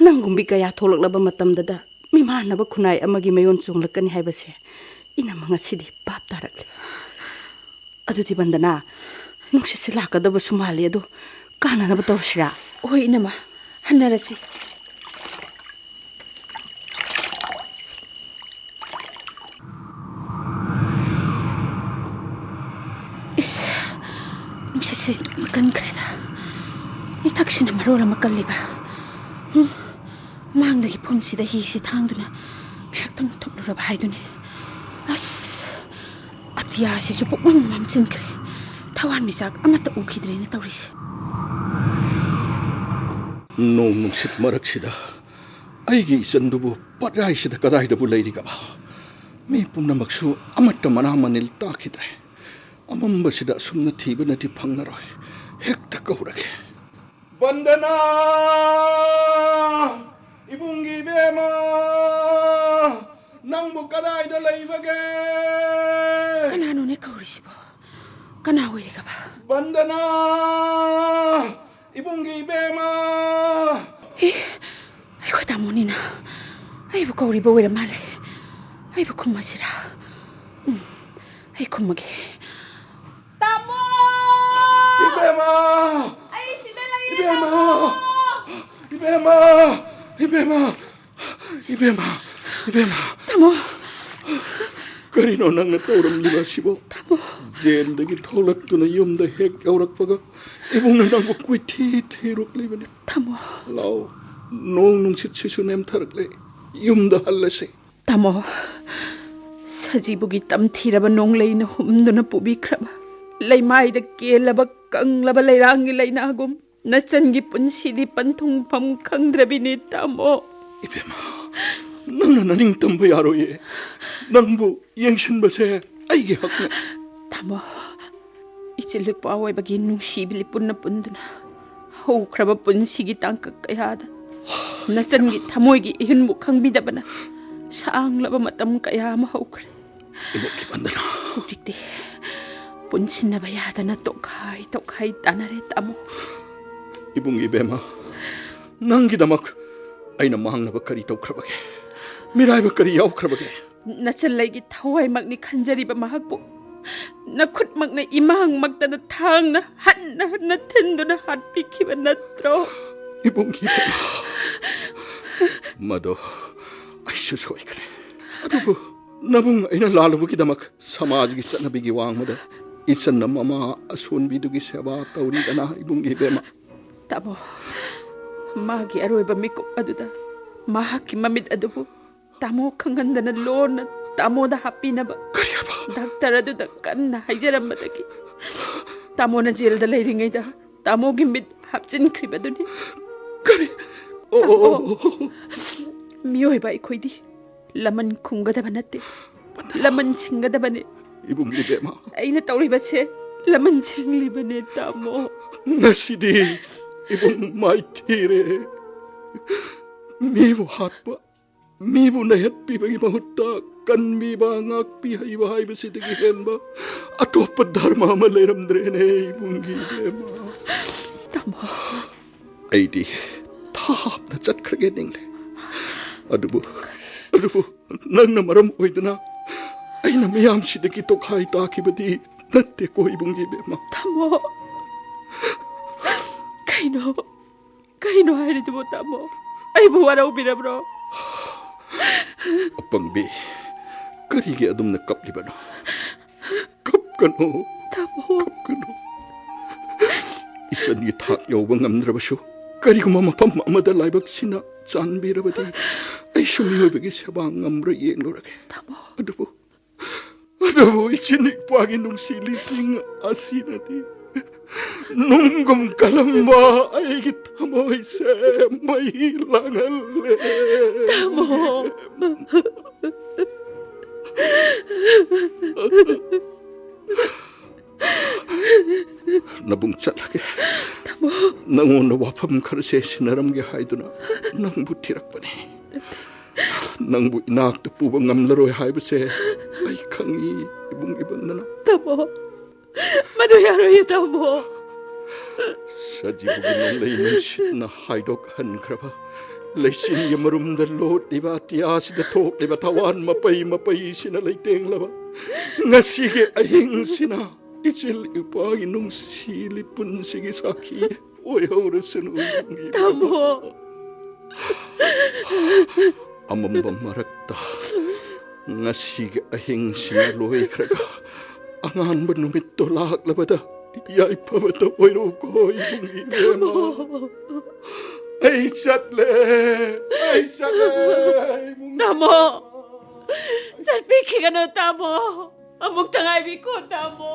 ꯅꯪꯒꯨꯝꯕꯤ ꯀꯌꯥ ꯊꯣꯛꯂꯛꯂꯕ ꯃꯇꯝꯗꯗ ꯃꯤꯃꯥꯟꯅꯕ ꯈꯨꯟꯅꯥꯏ ꯑꯃꯒꯤ ꯃꯌꯣꯟ ꯆꯣꯡꯂꯛꯀꯅꯤ ꯍꯥꯏꯕꯁꯦ ꯏꯅꯝꯃ ꯉꯁꯤꯗꯤ ꯚꯥꯞ ꯇꯥꯔꯛꯂꯦ꯫ ꯑꯗꯨꯗꯤ ꯕꯟꯗꯅꯥ, ꯅꯨꯡꯁꯤꯠꯁꯦ ꯂꯥꯛꯀꯗꯕꯁꯨ ꯃꯥꯜꯂꯤ, ꯑꯗꯨ ꯀꯥꯟꯅꯅꯕ ꯇꯧꯔꯁꯤꯔꯥ? ꯍꯣꯏ ꯏꯅꯝꯃ, ꯍꯟꯅꯔꯁꯤ꯫ ꯏꯁ, ꯅꯨꯡꯁꯤꯠꯁꯦ ꯀꯟꯈ꯭ꯔꯦꯗ꯫ ꯏꯊꯛꯁꯤꯅ ꯃꯔꯣꯜ ꯑꯃ ꯀꯜꯂꯤꯕ꯫ ꯍꯨꯝ, ꯃꯥꯡꯗꯒꯤ ꯐꯨꯝꯁꯤꯗ ꯍꯤꯁꯤ ꯊꯥꯡꯗꯨꯅ ꯉꯥꯏꯍꯥꯛꯇꯪ ꯊꯨꯞꯂꯨꯔꯕ ꯍꯥꯏꯗꯨꯅꯤ꯫ ꯑꯁ, ꯑꯇꯤꯌꯥꯁꯤꯁꯨ ꯄꯨꯡꯃꯝ ꯃꯝꯁꯤꯟꯈ꯭ꯔꯦ꯫ ꯊꯋꯥꯟꯃꯤꯆꯥꯛ ꯑꯃꯠꯇ ꯎꯈꯤꯗ꯭ꯔꯦꯅ ꯇꯧꯔꯤꯁꯦ꯫ ꯅꯣꯡ ꯅꯨꯡꯁꯤꯠ ꯃꯔꯛꯁꯤꯗ ꯑꯩꯒꯤ ꯏꯆꯟꯗꯨꯕꯨ ꯄꯠꯌꯥꯏꯁꯤꯗ ꯀꯗꯥꯏꯗꯕꯨ ꯂꯩꯔꯤꯒꯕ? ꯃꯤ ꯄꯨꯝꯅꯃꯛꯁꯨ ꯑꯃꯠꯇ ꯃꯅꯥ ꯃꯅꯤꯜ ꯇꯥꯈꯤꯗ꯭ꯔꯦ꯫ ꯑꯃꯝꯕꯁꯤꯗ ꯑꯁꯨꯝꯅ ꯊꯤꯕꯅꯗꯤ ꯐꯪꯂꯔꯣꯏ꯫ ꯍꯦꯛꯇ ꯀꯧꯔꯒꯦ꯫ ꯕꯟꯗꯅꯥ! ꯏꯕꯨꯡꯒꯤ ꯏꯕꯦꯝꯃ! ꯅꯪꯕꯨ ꯀꯗꯥꯏꯗ ꯂꯩꯕꯒꯦ? ꯀꯅꯥꯅꯣꯅꯦ ꯀꯧꯔꯤꯁꯤꯕꯣ? ꯀꯅꯥ ꯑꯣꯏꯔꯤꯒꯕ? ꯕꯟꯗꯅꯥ! ꯏꯕꯨꯡꯒꯤ ꯏꯕꯦꯝꯃ! ꯑꯦ, ꯑꯩꯈꯣꯏ ꯇꯥꯃꯣꯅꯤꯅ꯫ ꯑꯩꯕꯨ ꯀꯧꯔꯤꯕ ꯑꯣꯏꯔ ꯃꯥꯜꯂꯦ꯫ ꯑꯩꯕꯨ ꯈꯨꯝꯃꯁꯤꯔꯥ? ꯎꯝ, ꯑꯩ ꯈꯨꯝꯃꯒꯦ꯫ ꯇꯥꯃꯣ! ꯏꯕꯦꯝꯃ! ꯑꯩ ꯁꯤꯗ ꯂꯩꯌꯦ, ꯏꯕꯦꯝꯃ! ꯇꯥꯃꯣ! ꯏꯕꯦꯝꯃ! ꯏꯕꯦꯝꯃ! ꯏꯕꯦꯝꯃ! ꯏꯕꯦꯝꯃ! ꯇꯥꯃꯣ! ꯀꯔꯤꯅꯣ ꯅꯪꯅ ꯇꯧꯔꯝꯂꯤꯕ ꯑꯁꯤꯕꯣ? ꯇꯥꯃꯣ! ꯖꯦꯜꯗꯒꯤ ꯊꯣꯛꯂꯛꯇꯨꯅ ꯌꯨꯝꯗ ꯍꯦꯛ ꯌꯧꯔꯛꯄꯒ ꯏꯕꯨꯡꯅ ꯅꯪꯕꯨ ꯀꯣꯏꯊꯤ ꯊꯤꯔꯨꯛꯂꯤꯕꯅꯤ꯫ ꯇꯥꯃꯣ! ꯂꯥꯎ, ꯅꯣꯡ ꯅꯨꯡꯁꯤꯠꯁꯤꯁꯨ ꯅꯦꯝꯊꯔꯛꯂꯦ꯫ ꯌꯨꯝꯗ ꯍꯜꯂꯁꯤ꯫ ꯇꯥꯃꯣ, ꯁꯖꯤꯕꯨꯒꯤ ꯇꯝꯊꯤꯔꯕ ꯅꯣꯡꯂꯩꯅ ꯍꯨꯝꯗꯨꯅ ꯄꯨꯕꯤꯈ꯭ꯔꯕ, ꯂꯩꯃꯥꯏꯗ ꯀꯦꯜꯂꯕ ꯀꯪꯂꯕ ꯂꯩꯔꯥꯡꯒꯤ ꯂꯩꯅꯥꯒꯨꯝ ꯅꯆꯟꯒꯤ ꯄꯨꯟꯁꯤꯗꯤ ꯄꯟꯊꯨꯡꯐꯝ ꯈꯪꯗ꯭ꯔꯕꯤꯅꯤ, ꯇꯥꯃꯣ꯫ ꯏꯕꯦꯝꯃ, ꯅꯪꯅ ꯅꯅꯤꯡ ꯇꯝꯕ ꯌꯥꯔꯣꯏꯌꯦ꯫ ꯅꯪꯕꯨ ꯌꯦꯡꯁꯤꯟꯕꯁꯦ ꯑꯩꯒꯤ ꯍꯛꯅꯦ꯫ ꯇꯥꯃꯣ, ꯏꯆꯤꯜ ꯏꯄ꯭ꯋꯥ ꯑꯣꯏꯕꯒꯤ ꯅꯨꯡꯁꯤꯕꯤ ꯄꯨꯟꯅ ꯄꯨꯟꯗꯨꯅ ꯍꯧꯈ꯭ꯔꯕ ꯄꯨꯟꯁꯤꯒꯤ ꯇꯥꯡꯀꯛ ꯀꯌꯥꯗ ꯅꯆꯟꯒꯤ ꯊꯃꯣꯏꯒꯤ ꯏꯍꯨꯟꯕꯨ ꯈꯪꯕꯤꯗꯕꯅ ꯁꯥꯡꯂꯕ ꯃꯇꯝ ꯀꯌꯥ ꯑꯃ ꯍꯧꯈ꯭ꯔꯦ꯫ ꯏꯕꯣꯛꯀꯤ ꯕꯟꯗꯅꯥ꯫ ꯍꯧꯖꯤꯛꯇꯤ ꯄꯨꯟꯁꯤꯟꯅꯕ ꯌꯥꯗꯅ ꯇꯣꯈꯥꯏ ꯇꯣꯈꯥꯏ ꯇꯥꯅꯔꯦ, ꯇꯥꯃꯣ꯫ ꯏꯕꯨꯡ ꯏꯕꯦꯝꯃ, ꯅꯪꯒꯤꯗꯃꯛ ꯑꯩꯅ ꯃꯥꯡꯅꯕ ꯀꯔꯤ ꯇꯧꯈ꯭ꯔꯕꯒꯦ? ꯃꯤꯔꯥꯏꯕ ꯀꯔꯤ ꯌꯥꯎꯈ꯭ꯔꯕꯒꯦ? ꯅꯆꯜꯂꯩꯒꯤ ꯊꯋꯥꯏꯃꯛꯅꯤ ꯈꯟꯖꯔꯤꯕ ꯃꯍꯥꯛꯄꯨ ꯅꯈꯨꯠꯃꯛꯅ ꯏꯃꯥꯡꯃꯛꯇꯗ ꯊꯥꯡꯅ ꯍꯟꯅ ꯍꯟꯅ ꯊꯤꯟꯗꯨꯅ ꯍꯥꯠꯄꯤꯈꯤꯕ ꯅꯠꯇ꯭ꯔꯣ? ꯏꯕꯨꯡꯒꯤ ꯏꯕꯦꯝꯃ, ꯃꯗꯣ ꯑꯩꯁꯨ ꯁꯣꯏꯈ꯭ꯔꯦ꯫ ꯑꯗꯨꯕꯨ ꯅꯕꯨꯡ ꯑꯩꯅ ꯂꯥꯜꯂꯨꯕꯒꯤꯗꯃꯛ ꯁꯃꯥꯖꯒꯤ ꯆꯠꯅꯕꯤꯒꯤ ꯋꯥꯡꯃꯗ ꯏꯆꯟꯅ ꯃꯃꯥ ꯑꯁꯣꯟꯕꯤꯗꯨꯒꯤ ꯁꯦꯕꯥ ꯇꯧꯔꯤꯗꯅ, ꯏꯕꯨꯡꯒꯤ ꯏꯕꯦꯝꯃ꯫ ꯇꯥꯃꯣ, ꯃꯥꯒꯤ ꯑꯔꯣꯏꯕ ꯃꯤꯀꯨꯞ ꯑꯗꯨꯗ ꯃꯍꯥꯛꯀꯤ ꯃꯃꯤꯠ ꯑꯗꯨꯕꯨ ꯇꯥꯃꯣ ꯈꯪꯍꯟꯗꯅ ꯂꯣꯟꯅ ꯇꯥꯃꯣꯗ ꯍꯥꯞꯄꯤꯅꯕ ꯀꯔꯤ ꯍꯥꯏꯕ? ꯗꯥꯛꯇꯔ ꯑꯗꯨꯗ ꯀꯟꯅ ꯍꯥꯏꯖꯔꯝꯕꯗꯒꯤ ꯇꯥꯃꯣꯅ ꯖꯦꯜꯗ ꯂꯩꯔꯤꯉꯩꯗ ꯇꯥꯃꯣꯒꯤ ꯃꯤꯠ ꯍꯥꯞꯆꯤꯟꯈ꯭ꯔꯤꯕꯗꯨꯅꯤ꯫ ꯀꯔꯤ? ꯑꯣ, ꯑꯣ, ꯑꯣ, ꯑꯣ, ꯑꯣ꯫ ꯃꯤꯑꯣꯏꯕ ꯑꯩꯈꯣꯏꯗꯤ ꯂꯃꯟ ꯈꯨꯝꯒꯗꯕ ꯅꯠꯇꯦ, ꯂꯃꯟ ꯁꯤꯡꯒꯗꯕꯅꯤ꯫ ꯏꯕꯨꯡ ꯏꯕꯦꯝꯃ꯫ ꯑꯩꯅ ꯇꯧꯔꯤꯕꯁꯦ ꯂꯃꯟ ꯁꯤꯡꯂꯤꯕꯅꯦ, ꯇꯥꯃꯣ꯫ ꯉꯁꯤꯗꯤ ꯏꯕꯨꯡ ꯃꯥꯏꯊꯤꯔꯦ꯫ ꯃꯤꯕꯨ ꯍꯥꯠꯄ, ꯃꯤꯕꯨ ꯅꯩꯍꯠꯄꯤꯕꯒꯤ ꯃꯍꯨꯠꯇ ꯀꯟꯕꯤꯕ, ꯉꯥꯛꯄꯤ ꯍꯩꯕ ꯍꯥꯏꯕꯁꯤꯗꯒꯤ ꯍꯦꯟꯕ ꯑꯇꯣꯞꯄ ꯙꯔꯃ ꯑꯃ ꯂꯩꯔꯝꯗ꯭ꯔꯦꯅꯦ, ꯏꯕꯨꯡꯒꯤ ꯏꯕꯦꯝꯃ꯫ ꯇꯥꯃꯣ꯫ ꯑꯩꯗꯤ ꯊꯥꯞꯅ ꯆꯠꯈ꯭ꯔꯒꯦ ꯅꯤꯡꯂꯦ꯫ ꯑꯗꯨꯕꯨ, ꯑꯗꯨꯕꯨ ꯅꯪꯅ ꯃꯔꯝ ꯑꯣꯏꯗꯨꯅ ꯑꯩꯅ ꯃꯤꯌꯥꯝꯁꯤꯗꯒꯤ ꯇꯣꯈꯥꯏ ꯇꯥꯈꯤꯕꯗꯤ ꯅꯠꯇꯦꯀꯣ, ꯏꯕꯨꯡꯒꯤ ꯏꯕꯦꯝꯃ꯫ ꯇꯥꯃꯣ, ꯀꯩꯅꯣ, ꯀꯩꯅꯣ ꯍꯥꯏꯔꯤꯗꯨꯕꯣ, ꯇꯥꯃꯣ? ꯑꯩꯕꯨ ꯋꯥꯔꯧꯕꯤꯔꯕ꯭ꯔꯣ? ꯑꯄꯪꯕꯤ, ꯀꯔꯤꯒꯤ ꯑꯗꯨꯝꯅ ꯀꯞꯂꯤꯕꯅꯣ? ꯀꯞꯀꯅꯨ꯫ ꯇꯥꯃꯣ꯫ ꯀꯞꯀꯅꯨ꯫ ꯏꯆꯟꯒꯤ ꯊꯥꯛ ꯌꯧꯕ ꯉꯝꯗ꯭ꯔꯕꯁꯨ, ꯀꯔꯤꯒꯨꯝꯕ ꯃꯐꯝ ꯑꯃꯗ ꯂꯥꯏꯕꯛꯁꯤꯅ ꯆꯥꯟꯕꯤꯔꯕꯗꯤ, ꯑꯩꯁꯨ ꯃꯤꯑꯣꯏꯕꯒꯤ ꯁꯦꯕꯥ ꯉꯝꯕ꯭ꯔꯥ ꯌꯦꯡꯂꯨꯔꯒꯦ꯫ ꯇꯥꯃꯣ꯫ ꯑꯗꯨꯕꯨ, ꯑꯗꯨꯕꯨ ꯏꯆꯤꯟ ꯏꯄ꯭ꯋꯥꯒꯤ ꯅꯨꯡꯁꯤ ꯂꯤꯁꯤꯡ ꯑꯁꯤꯅꯗꯤ ꯅꯨꯡꯒꯨꯝ ꯀꯜꯂꯝꯕ ꯑꯩꯒꯤ ꯊꯃꯣꯏꯁꯦ ꯃꯩ ꯂꯥꯡꯍꯜꯂꯦ꯫ ꯇꯥꯃꯣ꯫ ꯅꯕꯨꯡ ꯆꯠꯂꯒꯦ꯫ ꯇꯥꯃꯣ꯫ ꯅꯉꯣꯟꯗ ꯋꯥꯐꯝ ꯈꯔꯁꯦ ꯁꯤꯟꯅꯔꯝꯒꯦ ꯍꯥꯏꯗꯨꯅ ꯅꯪꯕꯨ ꯊꯤꯔꯛꯄꯅꯤ꯫ ꯅꯪꯕꯨ ꯏꯅꯥꯛꯇ ꯄꯨꯕ ꯉꯝꯂꯔꯣꯏ ꯍꯥꯏꯕꯁꯦ ꯑꯩ ꯈꯪꯏ, ꯏꯕꯨꯡ ꯏꯕꯟꯗꯅ꯫ ꯇꯥꯃꯣ, ꯃꯗꯨ ꯌꯥꯔꯣꯏꯌꯦ, ꯇꯥꯃꯣ꯫ ꯁꯖꯤꯕꯨꯒꯤ ꯅꯣꯡꯂꯩ ꯅꯨꯡꯁꯤꯠꯅ ꯍꯥꯏꯗꯣꯛꯍꯟꯈ꯭ꯔꯕ ꯂꯩꯆꯤꯟꯒꯤ ꯃꯔꯨꯝꯗ ꯂꯣꯠꯂꯤꯕ ꯑꯇꯤꯌꯥꯁꯤꯗ ꯊꯣꯛꯂꯤꯕ ꯊꯋꯥꯟ ꯃꯄꯩ ꯃꯄꯩꯁꯤꯅ ꯂꯩꯇꯦꯡꯂꯕ ꯉꯁꯤꯒꯤ ꯑꯍꯤꯡꯁꯤꯅ ꯏꯆꯤꯜ ꯏꯄꯥꯒꯤ ꯅꯨꯡꯁꯤ ꯂꯤꯄꯨꯟꯁꯤꯒꯤ ꯁꯥꯈꯤ ꯑꯣꯏꯍꯧꯔꯁꯅꯨ, ꯏꯕꯨꯡꯒꯤ ꯇꯥꯃꯣ꯫ ꯑꯃꯝꯕ ꯃꯔꯛꯇ ꯉꯁꯤꯒꯤ ꯑꯍꯤꯡꯁꯤꯅ ꯂꯣꯏꯈ꯭ꯔꯒ ꯑꯉꯥꯟꯕ ꯅꯨꯃꯤꯠꯇꯣ ꯂꯥꯛꯂꯕꯗ ꯌꯥꯏꯐꯕꯇ ꯑꯣꯏꯔꯣꯀꯣ, ꯏꯕꯨꯡꯒꯤ ꯏꯕꯦꯝꯃ꯫ ꯇꯥꯃꯣ꯫ ꯑꯩ ꯆꯠꯂꯦ, ꯑꯩ ꯆꯠꯂꯦ, ꯏꯕꯨꯡ꯫ ꯇꯥꯃꯣ, ꯆꯠꯄꯤꯈꯤꯒꯅꯨ, ꯇꯥꯃꯣ꯫ ꯑꯃꯨꯛꯇ ꯉꯥꯏꯕꯤꯀꯣ, ꯇꯥꯃꯣ꯫